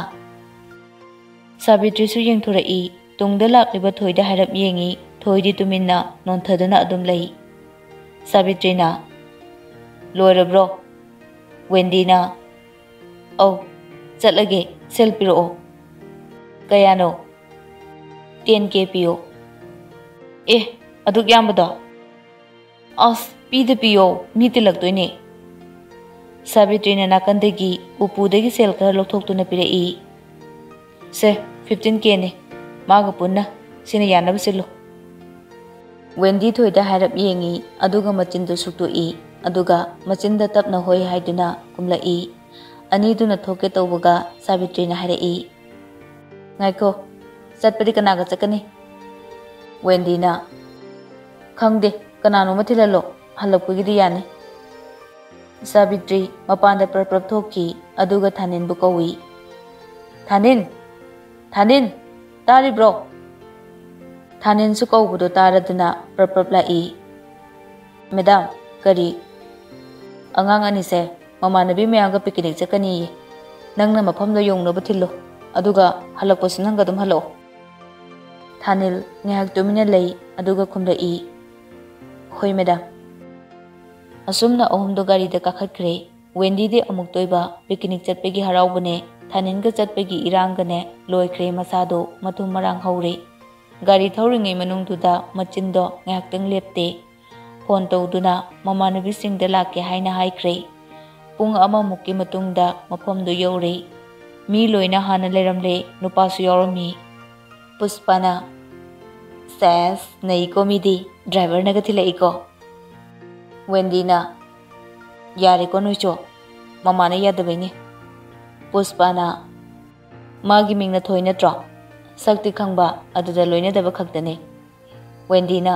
ꯁꯥꯕꯤꯇ꯭ꯔꯤꯁꯨ ꯌꯦꯡꯊꯣꯔꯛꯏ꯫ ꯇꯨꯡꯗ ꯂꯥꯛꯂꯤꯕ ꯊꯣꯏꯗ ꯍꯥꯏꯔꯞ ꯌꯦꯡꯏ꯫ ꯊꯣꯏꯗꯤ ꯇꯨꯃꯤꯟꯅ ꯅꯣꯟꯊꯗꯨꯅ ꯑꯗꯨꯝ ꯂꯩ꯫ ꯁꯥꯕꯤꯇ꯭ꯔꯤꯅ, "ꯂꯣꯏꯔꯕ꯭ꯔꯣ?" ꯋꯦꯟꯗꯤꯅ, "ꯑꯧ, ꯆꯠꯂꯒꯦ, ꯁꯦꯜ ꯄꯤꯔꯛꯑꯣ꯫" "ꯀꯌꯥꯅꯣ?" "ꯇꯦꯟ ꯀꯦ ꯄꯤꯌꯣ꯫" "ꯑꯦ, ꯑꯗꯨꯛ ꯌꯥꯝꯕꯗꯣ?" "ꯑꯁ, ꯄꯤꯗ ꯄꯤꯌꯣ, ꯃꯤ ꯇꯤꯜꯂꯛꯇꯣꯏꯅꯦ꯫" ꯁꯥꯕꯤꯇ꯭ꯔꯤꯅ ꯅꯥꯀꯟꯗꯒꯤ ꯎꯄꯨꯗꯒꯤ ꯁꯦꯜ ꯈꯔ ꯂꯧꯊꯣꯛꯇꯨꯅ ꯄꯤꯔꯛꯏ꯫ "ꯁꯦ, ꯐꯤꯐꯇꯤꯟ ꯀꯦꯅꯦ, ꯃꯥꯒ ꯄꯨꯟꯅ, ꯁꯤꯅ ꯌꯥꯅꯕ ꯁꯤꯜꯂꯨ꯫" ꯋꯦꯟꯗꯤ ꯊꯣꯏꯗ ꯍꯥꯏꯔꯞ ꯌꯦꯡꯏ, ꯑꯗꯨꯒ ꯃꯆꯤꯟꯗꯨ ꯁꯨꯛꯇꯣꯛꯏ, ꯑꯗꯨꯒ ꯃꯆꯤꯟꯗ ꯇꯞꯅ ꯍꯣꯏ ꯍꯥꯏꯗꯨꯅ ꯀꯨꯝꯂꯛꯏ꯫ ꯑꯅꯤꯗꯨꯅ ꯊꯣꯛꯀꯦ ꯇꯧꯕꯒ ꯁꯥꯕꯤꯇ꯭ꯔꯤꯅ ꯍꯥꯏꯔꯛꯏ, "ꯉꯥꯏꯈꯣ, ꯆꯠꯄꯗꯤ ꯀꯅꯥꯒ ꯆꯠꯀꯅꯤ?" ꯋꯦꯟꯗꯤꯅ, "ꯈꯪꯗꯦ, ꯀꯅꯥꯅꯣꯃ ꯊꯤꯜꯍꯜꯂꯣ, ꯍꯜꯂꯛꯄꯒꯤꯗꯤ ꯌꯥꯅꯤ꯫" ꯁꯥꯕꯤꯇ꯭ꯔꯤ ꯃꯄꯥꯟꯗ ꯄ꯭ꯔꯞ ꯄ꯭ꯔꯞ ꯊꯣꯛꯈꯤ, ꯑꯗꯨꯒ ꯊꯥꯅꯤꯟꯕꯨ ꯀꯧꯏ꯫ "ꯊꯥꯅꯤꯟ! ꯊꯥꯅꯤꯟ! ꯇꯥꯔꯤꯕ꯭ꯔꯣ?" ꯊꯥꯅꯤꯟꯁꯨ ꯀꯧꯕꯗꯣ ꯇꯥꯔꯗꯨꯅ ꯄ꯭ꯔꯞ ꯄ꯭ꯔꯞ ꯂꯥꯛꯏ꯫ "ꯃꯦꯗꯥꯝ, ꯀꯔꯤ?" "ꯑꯉꯥꯡ ꯑꯅꯤꯁꯦ ꯃꯃꯥꯟꯅꯕꯤ ꯃꯌꯥꯝꯒ ꯄꯤꯀꯤꯅꯤꯛ ꯆꯠꯀꯅꯤꯌꯦ꯫ ꯅꯪꯅ ꯃꯐꯝꯗꯣ ꯌꯧꯅꯕ ꯊꯤꯜꯂꯣ, ꯑꯗꯨꯒ ꯍꯜꯂꯛꯄꯁꯨ ꯅꯪꯒ ꯑꯗꯨꯝ ꯍꯜꯂꯛꯑꯣ꯫" ꯊꯥꯅꯤꯜ ꯉꯥꯏꯍꯥꯛ ꯇꯨꯃꯤꯟꯅ ꯂꯩ, ꯑꯗꯨꯒ ꯈꯨꯝꯂꯛꯏ, "ꯍꯣꯏ, ꯃꯦꯗꯥꯝ꯫" ꯑꯁꯨꯝꯅ ꯑꯍꯨꯝꯗꯣ ꯒꯥꯔꯤꯗ ꯀꯥꯈꯠꯈ꯭ꯔꯦ꯫ ꯋꯦꯟꯗꯤꯗꯤ ꯑꯃꯨꯛꯇꯣꯏꯕ ꯄꯤꯀꯤꯅꯤꯛ ꯆꯠꯄꯒꯤ ꯍꯔꯥꯎꯕꯅꯦ, ꯊꯥꯅꯤꯟꯒ ꯆꯠꯄꯒꯤ ꯏꯔꯥꯡꯒꯅꯦ ꯂꯣꯏꯈ꯭ꯔꯦ, ꯃꯁꯥꯗꯣ ꯃꯊꯨꯝ ꯃꯔꯥꯡ ꯍꯧꯔꯦ꯫ ꯒꯥꯔꯤ ꯊꯧꯔꯤꯉꯩ ꯃꯅꯨꯡꯗꯨꯗ ꯃꯆꯤꯟꯗꯣ ꯉꯥꯏꯍꯥꯛꯇꯪ ꯂꯦꯞꯇꯦ꯫ ꯐꯣꯟ ꯇꯧꯗꯨꯅ ꯃꯃꯥꯟꯅꯕꯤꯁꯤꯡꯗ ꯂꯥꯛꯀꯦ ꯍꯥꯏꯅ ꯍꯥꯏꯈ꯭ꯔꯦ꯫ ꯄꯨꯡ ꯑꯃꯃꯨꯛꯀꯤ ꯃꯇꯨꯡꯗ ꯃꯐꯝꯗꯨ ꯌꯧꯔꯦ꯫ ꯃꯤ ꯂꯣꯏꯅ ꯍꯥꯟꯅ ꯂꯩꯔꯝꯂꯦ, ꯅꯨꯄꯥꯁꯨ ꯌꯥꯎꯔꯝꯃꯤ꯫ ꯄꯨꯁꯄꯥꯅ, "ꯁꯦꯁ, ꯅꯩꯀꯣ ꯃꯤꯗꯤ, ꯗ꯭ꯔꯥꯏꯚꯔꯅꯒ ꯊꯤꯜꯂꯛꯏꯀꯣ꯫" ꯋꯦꯟꯗꯤꯅ, "ꯌꯥꯔꯦꯀꯣ ꯅꯣꯏꯁꯨ, ꯃꯃꯥꯅ ꯌꯥꯗꯕꯩꯅꯦ꯫" ꯄꯨꯁꯄꯥꯅ, "ꯃꯥꯒꯤ ꯃꯤꯡꯅ ꯊꯣꯏ ꯅꯠꯇ꯭ꯔꯣ? ꯁꯛꯇꯤ ꯈꯪꯕ, ꯑꯗꯨꯗ ꯂꯣꯏꯅꯗꯕ ꯈꯛꯇꯅꯦ꯫" ꯋꯦꯟꯗꯤꯅ,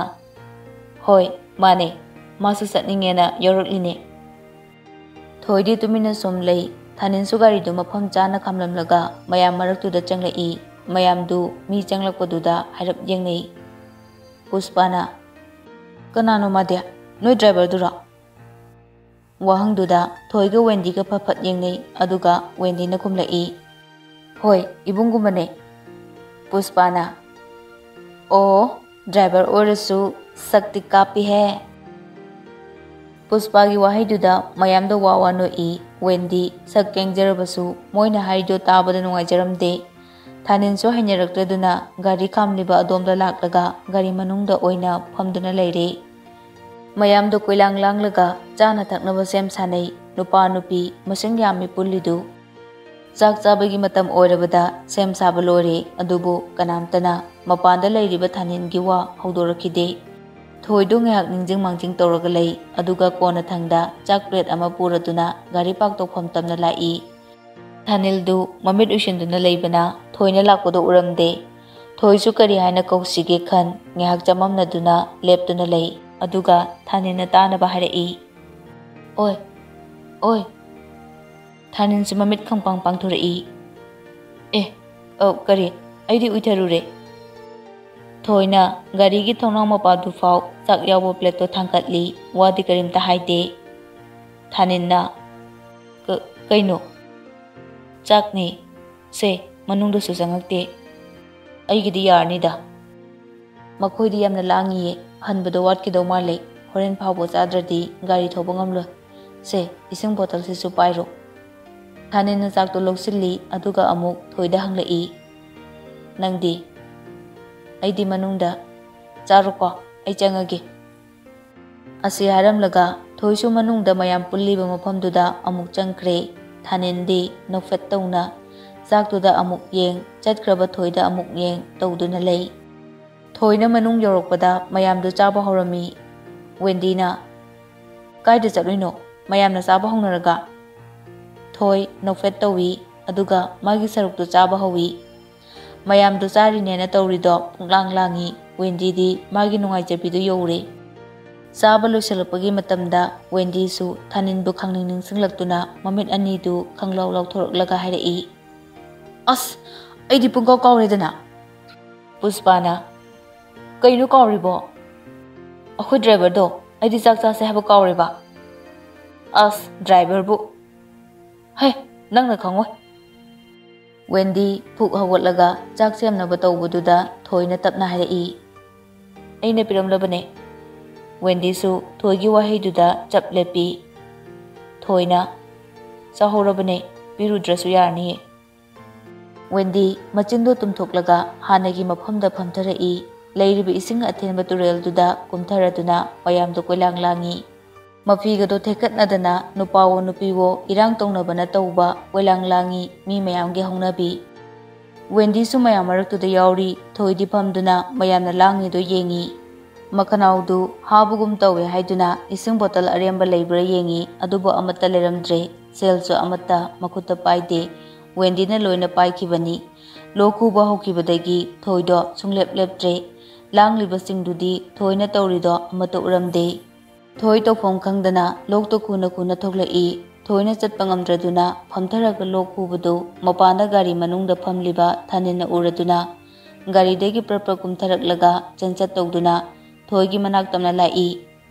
"ꯍꯣꯏ, ꯃꯥꯅꯦ, ꯃꯥꯁꯨ ꯆꯠꯅꯤꯡꯉꯦꯅ ꯌꯧꯔꯛꯂꯤꯅꯦ꯫" ꯊꯣꯏꯗꯤ ꯇꯨꯃꯤꯟꯅ ꯁꯨꯝ ꯂꯩ꯫ ꯊꯥꯅꯤꯟꯁꯨ ꯒꯥꯔꯤꯗꯨ ꯃꯐꯝ ꯆꯥꯅ ꯈꯥꯝꯂꯝꯂꯒ ꯃꯌꯥꯝ ꯃꯔꯛꯇꯨꯗ ꯆꯪꯂꯛꯏ꯫ ꯃꯌꯥꯝꯗꯨ ꯃꯤ ꯆꯪꯂꯛꯄꯗꯨꯗ ꯍꯥꯏꯔꯞ ꯌꯦꯡꯅꯩ꯫ ꯄꯨꯁꯄꯥꯅ, "ꯀꯅꯥꯅꯣ ꯃꯥꯗꯤ? ꯅꯣꯏ ꯗ꯭ꯔꯥꯏꯚꯔꯗꯨꯔꯣ?" ꯋꯥꯍꯪꯗꯨꯗ ꯊꯣꯏꯒ ꯋꯦꯟꯗꯤꯒ ꯐꯠ ꯐꯠ ꯌꯦꯡꯅꯩ, ꯑꯗꯨꯒ ꯋꯦꯟꯗꯤꯅ ꯈꯨꯝꯂꯛꯏ, "ꯍꯣꯏ, ꯏꯕꯨꯡꯒꯨꯝꯕꯅꯦ꯫" ꯄꯨꯁꯄꯥꯅ, "ꯑꯣ, ꯗ꯭ꯔꯥꯏꯚꯔ ꯑꯣꯏꯔꯁꯨ ꯁꯛꯇꯤ ꯀꯥꯞꯄꯤꯍꯦ꯫" ꯄꯨꯁꯄꯥꯒꯤ ꯋꯥꯍꯩꯗꯨꯗ ꯃꯌꯥꯝꯗ ꯋꯥ ꯋꯥ ꯅꯣꯛꯏ꯫ ꯋꯦꯟꯗꯤ ꯁꯛ ꯀꯦꯡꯖꯔꯕꯁꯨ ꯃꯣꯏꯅ ꯍꯥꯏꯔꯤꯗꯣ ꯇꯥꯕꯗ ꯅꯨꯡꯉꯥꯏꯖꯔꯝꯗꯦ꯫ ꯊꯥꯅꯤꯟꯁꯨ ꯍꯩꯅꯔꯛꯇꯗꯨꯅ ꯒꯥꯔꯤ ꯈꯥꯝꯂꯤꯕ ꯑꯗꯣꯝꯗ ꯂꯥꯛꯂꯒ ꯒꯥꯔꯤ ꯃꯅꯨꯡꯗ ꯑꯣꯏꯅ ꯐꯝꯗꯨꯅ ꯂꯩꯔꯦ꯫ ꯃꯌꯥꯝꯗꯣ ꯀꯣꯏꯂꯥꯡ ꯂꯥꯡꯂꯒ ꯆꯥꯅ ꯊꯛꯅꯕ ꯁꯦꯝ ꯁꯥꯅꯩ꯫ ꯅꯨꯄꯥ ꯅꯨꯄꯤ ꯃꯁꯤꯡ ꯌꯥꯝꯃꯤ ꯄꯨꯜꯂꯤꯗꯨ꯫ ꯆꯥꯛ ꯆꯥꯕꯒꯤ ꯃꯇꯝ ꯑꯣꯏꯔꯕꯗ ꯁꯦꯝ ꯁꯥꯕ ꯂꯣꯏꯔꯦ, ꯑꯗꯨꯕꯨ ꯀꯅꯥꯝꯇꯅ ꯃꯄꯥꯟꯗ ꯂꯩꯔꯤꯕ ꯊꯥꯅꯤꯟꯒꯤ ꯋꯥ ꯍꯧꯗꯣꯔꯛꯈꯤꯗꯦ꯫ ꯊꯣꯏꯗꯨ ꯉꯥꯏꯍꯥꯛ ꯅꯤꯡꯁꯤꯡ ꯃꯥꯡꯖꯤꯡ ꯇꯧꯔꯒ ꯂꯩ, ꯑꯗꯨꯒ ꯀꯣꯟꯅꯊꯪꯗ ꯆꯥꯛ ꯄ꯭ꯂꯦꯠ ꯑꯃ ꯄꯨꯔꯗꯨꯅ ꯒꯥꯔꯤ ꯄꯥꯔꯛ ꯇꯧꯐꯝ ꯇꯝꯅ ꯂꯥꯛꯏ꯫ ꯊꯥꯅꯤꯜꯗꯨ ꯃꯃꯤꯠ ꯎꯏꯁꯤꯟꯗꯨꯅ ꯂꯩꯕꯅ ꯊꯣꯏꯅ ꯂꯥꯛꯄꯗꯨ ꯎꯔꯝꯗꯦ꯫ ꯊꯣꯏꯁꯨ ꯀꯔꯤ ꯍꯥꯏꯅ ꯀꯧꯁꯤꯒꯦ ꯈꯟ ꯉꯥꯏꯍꯥꯛ ꯆꯃꯝꯅꯗꯨꯅ ꯂꯦꯞꯇꯨꯅ ꯂꯩ꯫ ꯑꯗꯨꯒ ꯊꯥꯅꯤꯜꯅ ꯇꯥꯅꯕ ꯍꯥꯏꯔꯛꯏ, "ꯑꯣꯏ, ꯑꯣꯏ!" ꯊꯥꯅꯤꯜꯁꯨ ꯃꯃꯤꯠ ꯈꯪꯄꯥꯡ ꯄꯥꯡꯊꯣꯔꯛꯏ꯫ "ꯑꯦ, ꯑꯧ, ꯀꯔꯤ? ꯑꯩꯗꯤ ꯎꯏꯊꯔꯨꯔꯦ꯫" ꯊꯣꯏꯅ ꯒꯥꯔꯤꯒꯤ ꯊꯣꯡꯅꯥꯎ ꯃꯄꯥꯗꯨ ꯐꯥꯎ ꯆꯥꯛ ꯌꯥꯎꯕ ꯄ꯭ꯂꯦꯠꯇꯣ ꯊꯥꯡꯀꯠꯂꯤ, ꯋꯥꯗꯤ ꯀꯔꯤꯝꯇ ꯍꯥꯏꯗꯦ꯫ ꯊꯥꯅꯤꯜꯅ, "ꯀ-, ꯀꯩꯅꯣ?" "ꯆꯥꯛꯅꯤ꯫ ꯁꯦ, ꯃꯅꯨꯡꯗꯁꯨ ꯆꯪꯉꯛꯇꯦ꯫" "ꯑꯩꯒꯤꯗꯤ ꯌꯥꯔꯅꯤꯗ꯫" "ꯃꯈꯣꯏꯗꯤ ꯌꯥꯝꯅ ꯂꯥꯡꯉꯤꯌꯦ, ꯍꯟꯕꯗꯣ ꯋꯥꯠꯈꯤꯗꯧ ꯃꯥꯜꯂꯦ꯫ ꯍꯣꯔꯦꯟ ꯐꯥꯎꯕ ꯆꯥꯗ꯭ꯔꯗꯤ ꯒꯥꯔꯤ ꯊꯧꯕ ꯉꯝꯂꯣꯏ꯫ ꯁꯦ, ꯏꯁꯤꯡ ꯕꯣꯇꯜꯁꯤꯁꯨ ꯄꯥꯏꯔꯣ꯫" ꯊꯥꯅꯤꯜꯅ ꯆꯥꯛꯇꯣ ꯂꯧꯁꯤꯜꯂꯤ, ꯑꯗꯨꯒ ꯑꯃꯨꯛ ꯊꯣꯏꯗ ꯍꯪꯂꯛꯏ, "ꯅꯪꯗꯤ?" "ꯑꯩꯗꯤ ꯃꯅꯨꯡꯗ꯫ ꯆꯥꯔꯣꯀꯣ, ꯑꯩ ꯆꯪꯉꯒꯦ꯫" ꯑꯁꯤ ꯍꯥꯏꯔꯝꯂꯒ ꯊꯣꯏꯁꯨ ꯃꯅꯨꯡꯗ ꯃꯌꯥꯝ ꯄꯨꯜꯂꯤꯕ ꯃꯐꯝꯗꯨꯗ ꯑꯃꯨꯛ ꯆꯪꯈ꯭ꯔꯦ꯫ ꯊꯥꯅꯤꯜꯗꯤ ꯅꯣꯛꯐꯦꯠ ꯇꯧꯅ ꯆꯥꯛꯇꯨꯗ ꯑꯃꯨꯛ ꯌꯦꯡ, ꯆꯠꯈ꯭ꯔꯕ ꯊꯣꯏꯗ ꯑꯃꯨꯛ ꯌꯦꯡ ꯇꯧꯗꯨꯅ ꯂꯩ꯫ ꯊꯣꯏꯅ ꯃꯅꯨꯡ ꯌꯧꯔꯛꯄꯗ ꯃꯌꯥꯝꯗꯨ ꯆꯥꯕ ꯍꯧꯔꯝꯃꯤ꯫ ꯋꯦꯟꯗꯤꯅ, "ꯀꯥꯏꯗ ꯆꯠꯂꯨꯏꯅꯣ? ꯃꯌꯥꯝꯅ ꯆꯥꯕ ꯍꯧꯅꯔꯒ?" ꯊꯣꯏ ꯅꯣꯛꯐꯦꯠ ꯇꯧꯏ, ꯑꯗꯨꯒ ꯃꯥꯒꯤ ꯁꯔꯨꯛꯇꯨ ꯆꯥꯕ ꯍꯧꯏ꯫ ꯃꯌꯥꯝꯗꯨ ꯆꯥꯔꯤꯅꯦꯅ ꯇꯧꯔꯤꯗꯣ ꯄꯨꯡꯂꯥꯡ ꯂꯥꯡꯏ꯫ ꯋꯦꯟꯗꯤꯗꯤ ꯃꯥꯒꯤ ꯅꯨꯡꯉꯥꯏꯖꯕꯤꯗꯨ ꯌꯧꯔꯦ꯫ ꯆꯥꯕ ꯂꯣꯏꯁꯤꯜꯂꯛꯄꯒꯤ ꯃꯇꯝꯗ ꯋꯦꯟꯗꯤꯁꯨ ꯊꯥꯅꯤꯟꯕꯨ ꯈꯪꯅꯤꯡ ꯅꯤꯡꯁꯤꯡꯂꯛꯇꯨꯅ ꯃꯃꯤꯠ ꯑꯅꯤꯗꯨ ꯈꯪꯂꯥꯎ ꯂꯥꯎꯊꯣꯔꯛꯂꯒ ꯍꯥꯏꯔꯛꯏ, "ꯑꯁ, ꯑꯩꯗꯤ ꯄꯨꯡꯀꯥꯎ ꯀꯥꯎꯔꯦꯗꯅ꯫ ꯄꯨꯁꯄꯥꯅ, "ꯀꯩꯅꯣ ꯀꯥꯎꯔꯤꯕꯣ? ꯑꯩꯈꯣꯏ ꯗ꯭ꯔꯥꯏꯚꯔꯗꯣ ꯑꯩꯗꯤ ꯆꯥꯛ ꯆꯥꯁꯦ ꯍꯥꯏꯕ ꯀꯥꯎꯔꯦꯕ꯫" "ꯑꯁ, ꯗ꯭ꯔꯥꯏꯚꯔꯕꯨ꯫ ꯍꯩ, ꯅꯪꯅ ꯈꯪꯉꯣꯏ꯫" ꯋꯦꯟꯗꯤ ꯐꯨꯛ ꯍꯧꯒꯠꯂꯒ ꯆꯥꯛ ꯁꯦꯝꯅꯕ ꯇꯧꯕꯗꯨꯗ ꯊꯣꯏꯅ ꯇꯞꯅ ꯍꯥꯏꯔꯛꯏ, "ꯑꯩꯅ ꯄꯤꯔꯝꯂꯕꯅꯦ꯫" ꯋꯦꯟꯗꯤꯁꯨ ꯊꯣꯏꯒꯤ ꯋꯥꯍꯩꯗꯨꯗ ꯆꯞ ꯂꯦꯞꯄꯤ꯫ ꯊꯣꯏꯅ, "ꯆꯥꯍꯧꯔꯕꯅꯦ, ꯄꯤꯔꯨꯗ꯭ꯔꯁꯨ ꯌꯥꯔꯅꯤꯌꯦ꯫" ꯋꯦꯟꯗꯤ ꯃꯆꯤꯟꯗꯣ ꯇꯨꯝꯊꯣꯛꯂꯒ ꯍꯥꯟꯅꯒꯤ ꯃꯐꯝꯗ ꯐꯝꯊꯔꯛꯏ꯫ ꯂꯩꯔꯤꯕ ꯏꯁꯤꯡ ꯑꯊꯦꯟꯕ ꯇꯨꯔꯦꯜꯗꯨꯗ ꯀꯨꯝꯊꯔꯗꯨꯅ ꯃꯌꯥꯝꯗꯣ ꯀꯣꯏꯂꯥꯡ ꯂꯥꯡꯉꯤ꯫ ꯃꯐꯤꯒꯗꯣ ꯊꯦꯛꯀꯠꯅꯗꯅ ꯅꯨꯄꯥꯋꯣ ꯅꯨꯄꯤꯋꯣ ꯏꯔꯥꯡ ꯇꯧꯅꯕꯅ ꯇꯧꯕ ꯀꯣꯏꯂꯥꯡ ꯂꯥꯡꯉꯤ ꯃꯤ ꯃꯌꯥꯝꯒꯤ ꯍꯧꯅꯕꯤ꯫ ꯋꯦꯟꯗꯤꯁꯨ ꯃꯌꯥꯝ ꯃꯔꯛꯇꯨꯗ ꯌꯥꯎꯔꯤ꯫ ꯊꯣꯏꯗꯤ ꯐꯝꯗꯨꯅ ꯃꯌꯥꯝꯅ ꯂꯥꯡꯉꯤꯗꯣ ꯌꯦꯡꯉꯤ꯫ ꯃꯈꯅꯥꯎꯗꯨ ꯍꯥꯕꯒꯨꯝ ꯇꯧꯋꯦ ꯍꯥꯏꯗꯨꯅ ꯏꯁꯤꯡ ꯕꯣꯇꯜ ꯑꯔꯦꯝꯕ ꯂꯩꯕ꯭ꯔꯥ ꯌꯦꯡꯉꯤ, ꯑꯗꯨꯕꯨ ꯑꯃꯠꯇ ꯂꯩꯔꯝꯗ꯭ꯔꯦ꯫ ꯁꯦꯜꯁꯨ ꯑꯃꯠꯇ ꯃꯈꯨꯠꯇ ꯄꯥꯏꯗꯦ꯫ ꯋꯦꯟꯗꯤꯅ ꯂꯣꯏꯅ ꯄꯥꯏꯈꯤꯕꯅꯤ꯫ ꯂꯣꯛ ꯈꯨꯕ ꯍꯧꯈꯤꯕꯗꯒꯤ ꯊꯣꯏꯗꯣ ꯁꯨꯡꯂꯦꯞ ꯂꯦꯞꯇ꯭ꯔꯦ꯫ ꯂꯥꯡꯂꯤꯕꯁꯤꯡꯗꯨꯗꯤ ꯊꯣꯏꯅ ꯇꯧꯔꯤꯗꯣ ꯑꯃꯠꯇ ꯎꯔꯝꯗꯦ꯫ ꯊꯣꯏ ꯇꯧꯐꯝ ꯈꯪꯗꯅ ꯂꯣꯛꯇꯣ ꯈꯨꯅ ꯈꯨꯅ ꯊꯣꯛꯂꯛꯏ꯫ ꯊꯣꯏꯅ ꯆꯠꯄ ꯉꯝꯗ꯭ꯔꯗꯨꯅ ꯐꯝꯊꯔꯒ ꯂꯣꯛ ꯈꯨꯕꯗꯨ ꯃꯄꯥꯟꯗ ꯒꯥꯔꯤ ꯃꯅꯨꯡꯗ ꯐꯝꯂꯤꯕ ꯊꯥꯅꯤꯜꯅ ꯎꯔꯗꯨꯅ ꯒꯥꯔꯤꯗꯒꯤ ꯄ꯭ꯔꯞ ꯄ꯭ꯔꯞ ꯀꯨꯝꯊꯔꯛꯂꯒ ꯆꯦꯟꯆꯠ ꯇꯧꯗꯨꯅ ꯊꯣꯏꯒꯤ ꯃꯅꯥꯛ ꯇꯝꯅ ꯂꯥꯛꯏ꯫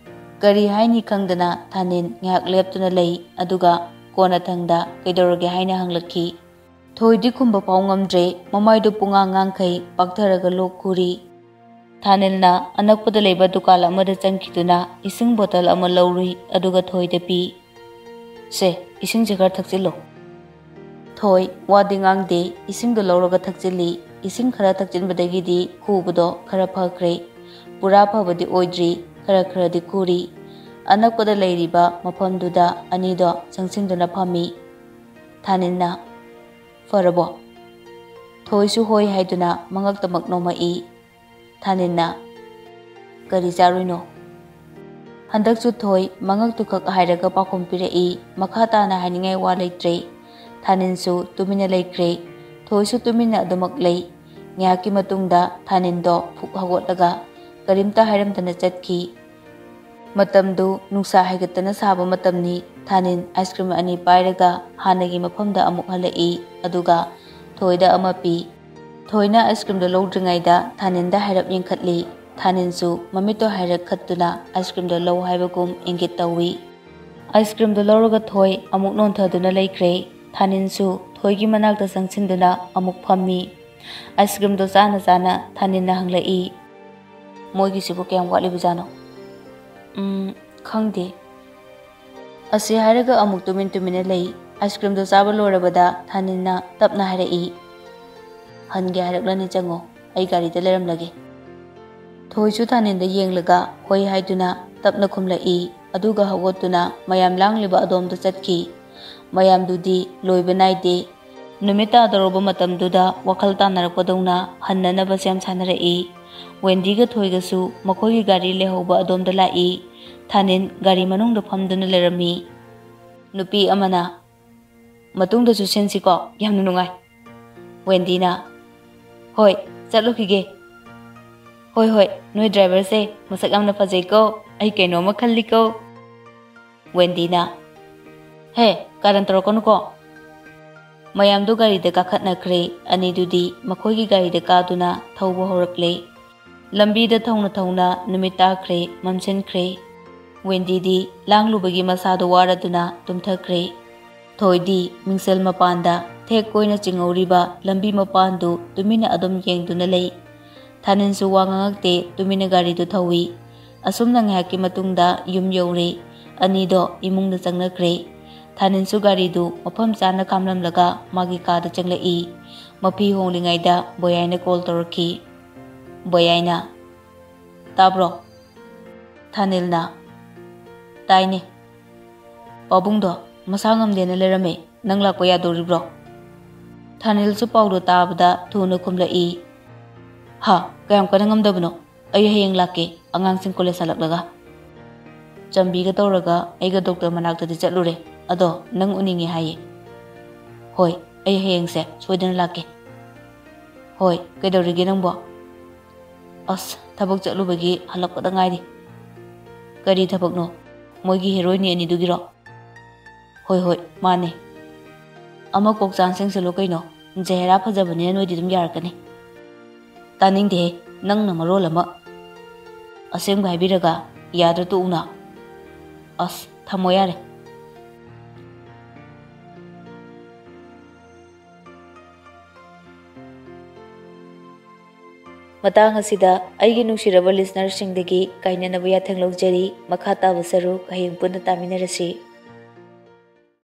ꯀꯔꯤ ꯍꯥꯏꯅꯤ ꯈꯪꯗꯅ ꯊꯥꯅꯤꯜ ꯉꯥꯏꯍꯥꯛ ꯂꯦꯞꯇꯨꯅ ꯂꯩ, ꯑꯗꯨꯒ ꯀꯣꯟꯅꯊꯪꯗ ꯀꯩꯗꯧꯔꯒꯦ ꯍꯥꯏꯅ ꯍꯪꯂꯛꯈꯤ꯫ ꯊꯣꯏꯗꯤ ꯈꯨꯝꯕ ꯐꯥꯎ ꯉꯝꯗ꯭ꯔꯦ, ꯃꯃꯥꯏꯗꯨ ꯄꯨꯡꯉꯥꯡ ꯉꯥꯡꯈꯩ ꯄꯥꯛꯊꯔꯒ ꯂꯣꯛ ꯈꯨꯔꯤ꯫ ꯊꯥꯅꯤꯜꯅ ꯑꯅꯛꯄꯗ ꯂꯩꯕ ꯗꯨꯀꯥꯟ ꯑꯃꯗ ꯆꯪꯈꯤꯗꯨꯅ ꯏꯁꯤꯡ ꯕꯣꯇꯜ ꯑꯃ ꯂꯧꯔꯨꯏ, ꯑꯗꯨꯒ ꯊꯣꯏꯗ ꯄꯤ꯫ "ꯁꯦ, ꯏꯁꯤꯡꯁꯦ ꯈꯔ ꯊꯛꯆꯤꯜꯂꯣ꯫" ꯊꯣꯏ ꯋꯥꯗꯤ ꯉꯥꯡꯗꯦ, ꯏꯁꯤꯡꯗꯣ ꯂꯧꯔꯒ ꯊꯛꯆꯤꯜꯂꯤ꯫ ꯏꯁꯤꯡ ꯈꯔ ꯊꯛꯆꯤꯟꯕꯗꯒꯤꯗꯤ ꯈꯨꯕꯗꯣ ꯈꯔ ꯐꯈ꯭ꯔꯦ꯫ ꯄꯨꯔꯥ ꯐꯕꯗꯤ ꯑꯣꯏꯗ꯭ꯔꯤ, ꯈꯔ ꯈꯔꯗꯤ ꯈꯨꯔꯤ꯫ ꯑꯅꯛꯄꯗ ꯂꯩꯔꯤꯕ ꯃꯐꯝꯗꯨꯗ ꯑꯅꯤꯗꯣ ꯆꯪꯁꯤꯟꯗꯨꯅ ꯐꯝꯃꯤ꯫ ꯊꯥꯅꯤꯜꯅ, "ꯐꯔꯕꯣ?" ꯊꯣꯏꯁꯨ ꯍꯣꯏ ꯍꯥꯏꯗꯨꯅ ꯃꯉꯛꯇꯃꯛ ꯅꯣꯝꯃꯛꯏ꯫ ꯊꯥꯅꯤꯜꯅ, "ꯀꯔꯤ ꯆꯥꯔꯨꯏꯅꯣ?" ꯍꯟꯗꯛꯁꯨ ꯊꯣꯏ ꯃꯉꯛꯇꯨꯈꯛ ꯍꯥꯏꯔꯒ ꯄꯥꯎꯈꯨꯝ ꯄꯤꯔꯛꯏ꯫ ꯃꯈꯥ ꯇꯥꯅ ꯍꯥꯏꯅꯤꯡꯉꯥꯏ ꯋꯥ ꯂꯩꯇ꯭ꯔꯦ꯫ ꯊꯥꯅꯤꯜꯁꯨ ꯇꯨꯃꯤꯟꯅ ꯂꯩꯈ꯭ꯔꯦ꯫ ꯊꯣꯏꯁꯨ ꯇꯨꯃꯤꯟꯅ ꯑꯗꯨꯃꯛ ꯂꯩ꯫ ꯉꯥꯏꯍꯥꯛꯀꯤ ꯃꯇꯨꯡꯗ ꯊꯥꯅꯤꯜꯗꯣ ꯐꯨꯛ ꯍꯧꯒꯠꯂꯒ ꯀꯔꯤꯝꯇ ꯍꯥꯏꯔꯝꯗꯅ ꯆꯠꯈꯤ꯫ ꯃꯇꯝꯗꯨ ꯅꯨꯡꯁꯥ ꯍꯥꯏꯒꯠꯇꯅ ꯁꯥꯕ ꯃꯇꯝꯅꯤ꯫ ꯊꯥꯅꯤꯜ ꯑꯥꯏꯁ ꯀ꯭ꯔꯤꯝ ꯑꯅꯤ ꯄꯥꯏꯔꯒ ꯍꯥꯟꯅꯒꯤ ꯃꯐꯝꯗ ꯑꯃꯨꯛ ꯍꯜꯂꯛꯏ, ꯑꯗꯨꯒ ꯊꯣꯏꯗ ꯑꯃ ꯄꯤ꯫ ꯊꯣꯏꯅ ꯑꯥꯏꯁ ꯀ꯭ꯔꯤꯝꯗꯣ ꯂꯧꯗ꯭ꯔꯤꯉꯩꯗ ꯊꯥꯅꯤꯟꯗ ꯍꯥꯏꯔꯞ ꯌꯦꯡꯈꯠꯂꯤ꯫ ꯊꯥꯅꯤꯟꯁꯨ ꯃꯃꯤꯠꯇꯣ ꯍꯥꯏꯔꯞ ꯈꯠꯇꯨꯅ ꯑꯥꯏꯁ ꯀ꯭ꯔꯤꯝꯗꯣ ꯂꯧ ꯍꯥꯏꯕꯒꯨꯝ ꯏꯪꯒꯤꯠ ꯇꯧꯏ꯫ ꯑꯥꯏꯁ ꯀ꯭ꯔꯤꯝꯗꯣ ꯂꯧꯔꯒ ꯊꯣꯏ ꯑꯃꯨꯛ ꯅꯣꯟꯊꯗꯨꯅ ꯂꯩꯈ꯭ꯔꯦ꯫ ꯊꯥꯅꯤꯟꯁꯨ ꯊꯣꯏꯒꯤ ꯃꯅꯥꯛꯇ ꯆꯪꯁꯤꯟꯗꯨꯅ ꯑꯃꯨꯛ ꯐꯝꯃꯤ꯫ ꯑꯥꯏꯁ ꯀ꯭ꯔꯤꯝꯗꯣ ꯆꯥꯅ ꯆꯥꯅ ꯊꯥꯅꯤꯟꯅ ꯍꯪꯂꯛꯏ, "ꯃꯣꯏꯒꯤꯁꯤꯕꯨ ꯀꯌꯥꯝ ꯋꯥꯠꯂꯤꯕꯖꯥꯠꯅꯣ?" "ꯎꯝ, ꯈꯪꯗꯦ꯫" ꯑꯁꯤ ꯍꯥꯏꯔꯒ ꯑꯃꯨꯛ ꯇꯨꯃꯤꯟ ꯇꯨꯃꯤꯟꯅ ꯂꯩ꯫ ꯑꯥꯏꯁ ꯀ꯭ꯔꯤꯝꯗꯣ ꯆꯥꯕ ꯂꯣꯏꯔꯕꯗ ꯊꯥꯅꯤꯟꯅ ꯇꯞꯅ ꯍꯥꯏꯔꯛꯏ, "ꯍꯟꯒꯦ ꯍꯥꯏꯔꯛꯂꯅꯤ, ꯆꯪꯉꯣ, ꯑꯩ ꯒꯥꯔꯤꯗ ꯂꯩꯔꯝꯂꯒꯦ꯫" ꯊꯣꯏꯁꯨ ꯊꯥꯅꯤꯟꯗ ꯌꯦꯡꯂꯒ ꯍꯣꯏ ꯍꯥꯏꯗꯨꯅ ꯇꯞꯅ ꯈꯨꯝꯂꯛꯏ꯫ ꯑꯗꯨꯒ ꯍꯧꯒꯠꯇꯨꯅ ꯃꯌꯥꯝ ꯂꯥꯡꯂꯤꯕ ꯑꯗꯣꯝꯗ ꯆꯠꯈꯤ꯫ ꯃꯌꯥꯝꯗꯨꯗꯤ ꯂꯣꯏꯕ ꯅꯥꯏꯗꯦ꯫ ꯅꯨꯃꯤꯠ ꯇꯥꯗꯧꯔꯕ ꯃꯇꯝꯗꯨꯗ ꯋꯥꯈꯜ ꯇꯥꯅꯔꯛꯄꯗꯧꯅ ꯍꯟꯅꯅꯕ ꯁꯦꯝ ꯁꯥꯅꯔꯛꯏ꯫ ꯋꯦꯟꯗꯤꯒ ꯊꯣꯏꯒꯁꯨ ꯃꯈꯣꯏꯒꯤ ꯒꯥꯔꯤ ꯂꯩꯍꯧꯕ ꯑꯗꯣꯝꯗ ꯂꯥꯛꯏ꯫ ꯊꯥꯅꯤꯟ ꯒꯥꯔꯤ ꯃꯅꯨꯡꯗ ꯐꯝꯗꯨꯅ ꯂꯩꯔꯝꯃꯤ꯫ ꯅꯨꯄꯤ ꯑꯃꯅ, "ꯃꯇꯨꯡꯗꯁꯨ ꯁꯤꯟꯁꯤꯀꯣ, ꯌꯥꯝꯅ ꯅꯨꯡꯉꯥꯏ꯫" ꯋꯦꯟꯗꯤꯅ, "ꯍꯣꯏ, ꯆꯠꯂꯨꯈꯤꯒꯦ꯫" "ꯍꯣꯏ, ꯍꯣꯏ, ꯅꯣꯏ ꯗ꯭ꯔꯥꯏꯚꯔꯁꯦ ꯃꯁꯛ ꯌꯥꯝꯅ ꯐꯖꯩꯀꯣ, ꯑꯩ ꯀꯩꯅꯣꯝꯃ ꯈꯜꯂꯤꯀꯣ꯫" ꯋꯦꯟꯗꯤꯅ, "ꯍꯦ, ꯀꯥꯔꯟ ꯇꯧꯔꯛꯀꯅꯨꯀꯣ꯫" ꯃꯌꯥꯝꯗꯨ ꯒꯥꯔꯤꯗ ꯀꯥꯈꯠꯅꯈ꯭ꯔꯦ꯫ ꯑꯅꯤꯗꯨꯗꯤ ꯃꯈꯣꯏꯒꯤ ꯒꯥꯔꯤꯗ ꯀꯥꯗꯨꯅ ꯊꯧꯕ ꯍꯧꯔꯛꯂꯦ꯫ ꯂꯝꯕꯤꯗ ꯊꯧꯅ ꯊꯧꯅ ꯅꯨꯃꯤꯠ ꯇꯥꯈ꯭ꯔꯦ, ꯃꯝꯁꯤꯟꯈ꯭ꯔꯦ꯫ ꯋꯦꯟꯗꯤꯗꯤ ꯂꯥꯡꯂꯨꯕꯒꯤ ꯃꯁꯥꯗꯣ ꯋꯥꯔꯗꯨꯅ ꯇꯨꯝꯊꯈ꯭ꯔꯦ꯫ ꯊꯣꯏꯗꯤ ꯃꯤꯡꯁꯦꯜ ꯃꯄꯥꯟꯗ ꯊꯦꯛ ꯀꯣꯏꯅ ꯆꯤꯡꯍꯧꯔꯤꯕ ꯂꯝꯕꯤ ꯃꯄꯥꯟꯗꯨ ꯇꯨꯃꯤꯟꯅ ꯑꯗꯨꯝ ꯌꯦꯡꯗꯨꯅ ꯂꯩ꯫ ꯊꯥꯅꯤꯟꯁꯨ ꯋꯥ ꯉꯥꯡꯉꯛꯇꯦ, ꯇꯨꯃꯤꯟꯅ ꯒꯥꯔꯤꯗꯨ ꯊꯧꯏ꯫ ꯑꯁꯨꯝꯅ ꯉꯥꯏꯍꯥꯛꯀꯤ ꯃꯇꯨꯡꯗ ꯌꯨꯝ ꯌꯧꯔꯦ꯫ ꯑꯅꯤꯗꯣ ꯏꯃꯨꯡꯗ ꯆꯪꯅꯈ꯭ꯔꯦ꯫ ꯊꯥꯅꯤꯟꯁꯨ ꯒꯥꯔꯤꯗꯨ ꯃꯐꯝ ꯆꯥꯅ ꯈꯥꯝꯂꯝꯂꯒ ꯃꯥꯒꯤ ꯀꯥꯗ ꯆꯪꯂꯛꯏ꯫ ꯃꯐꯤ ꯍꯣꯡꯂꯤꯉꯩꯗ ꯕꯣꯌꯥꯏꯅ ꯀꯣꯜ ꯇꯧꯔꯛꯈꯤ꯫ ꯕꯣꯌꯥꯏꯅ, "ꯇꯥꯕ꯭ꯔꯣ?" ꯊꯥꯅꯤꯜꯅ, "ꯇꯥꯏꯅꯦ꯫ ꯄꯥꯕꯨꯡꯗꯣ ꯃꯁꯥ ꯉꯝꯗꯦꯅ ꯂꯩꯔꯝꯃꯦ, ꯅꯪ ꯂꯥꯛꯄ ꯌꯥꯗꯣꯔꯤꯕ꯭ꯔꯣ?" ꯊꯥꯅꯤꯜꯁꯨ ꯄꯥꯎꯗꯣ ꯇꯥꯕꯗ ꯊꯨꯅ ꯈꯨꯝꯂꯛꯏ, "ꯍꯥ, ꯀꯌꯥꯝ ꯀꯟꯅ ꯉꯝꯗꯕꯅꯣ? ꯑꯩ ꯍꯌꯦꯡ ꯂꯥꯛꯀꯦ, ꯑꯉꯥꯡꯁꯤꯡ ꯀꯣꯂꯦꯖ ꯍꯜꯂꯛꯂꯒ꯫" ꯆꯝꯕꯤꯒ ꯇꯧꯔꯒ ꯑꯩꯒ ꯗꯣꯛꯇꯔ ꯃꯅꯥꯛꯇꯗꯤ ꯆꯠꯂꯨꯔꯦ, ꯑꯗꯣ ꯅꯪ ꯎꯅꯤꯡꯉꯦ ꯍꯥꯏꯌꯦ꯫ ꯍꯣꯏ, ꯑꯩ ꯍꯌꯦꯡꯁꯦ ꯁꯣꯏꯗꯅ ꯂꯥꯛꯀꯦ꯫ ꯍꯣꯏ, ꯀꯩꯗꯧꯔꯤꯒꯦ ꯅꯪꯕꯣ? ꯑꯁ, ꯊꯕꯛ ꯆꯠꯂꯨꯕꯒꯤ ꯍꯜꯂꯛꯄꯗ ꯉꯥꯏꯔꯤ꯫ ꯀꯔꯤ ꯊꯕꯛꯅꯣ? ꯃꯣꯏꯒꯤ ꯍꯦꯔꯣꯏꯅꯤ ꯑꯅꯤꯗꯨꯒꯤꯔꯣ? ꯍꯣꯏ, ꯍꯣꯏ, ꯃꯥꯅꯦ꯫ ꯑꯃ ꯀꯣꯛ ꯆꯥꯟꯁꯤꯡꯁꯤꯜꯂꯨ ꯀꯩꯅꯣ, ꯖꯍꯦꯔꯥ ꯐꯖꯕꯅꯤꯅ ꯅꯣꯏꯗꯤ ꯑꯗꯨꯝ ꯌꯥꯔꯛꯀꯅꯤ꯫ ꯇꯥꯅꯤꯡꯗꯦꯍꯦ, ꯅꯪꯅ ꯃꯔꯣꯜ ꯑꯃ꯫ ꯑꯁꯦꯡꯕ ꯍꯥꯏꯕꯤꯔꯒ ꯌꯥꯗ꯭ꯔ ꯇꯣꯛꯎꯅ꯫ ꯑꯁ, ꯊꯝꯃꯣ ꯌꯥꯔꯦ꯫ ꯃꯇꯥꯡ ꯑꯁꯤꯗ ꯑꯩꯒꯤ ꯅꯨꯡꯁꯤꯔꯕ listenerꯁꯤꯡꯗꯒꯤ ꯀꯥꯏꯅꯅꯕ ꯌꯥꯊꯪ ꯂꯧꯖꯔꯤ꯫ ꯃꯈꯥ ꯇꯥꯕ ꯁꯔꯨꯛ ꯍꯌꯦꯡ ꯄꯨꯟꯅ ꯇꯥꯃꯤꯟꯅꯔꯁꯤ꯫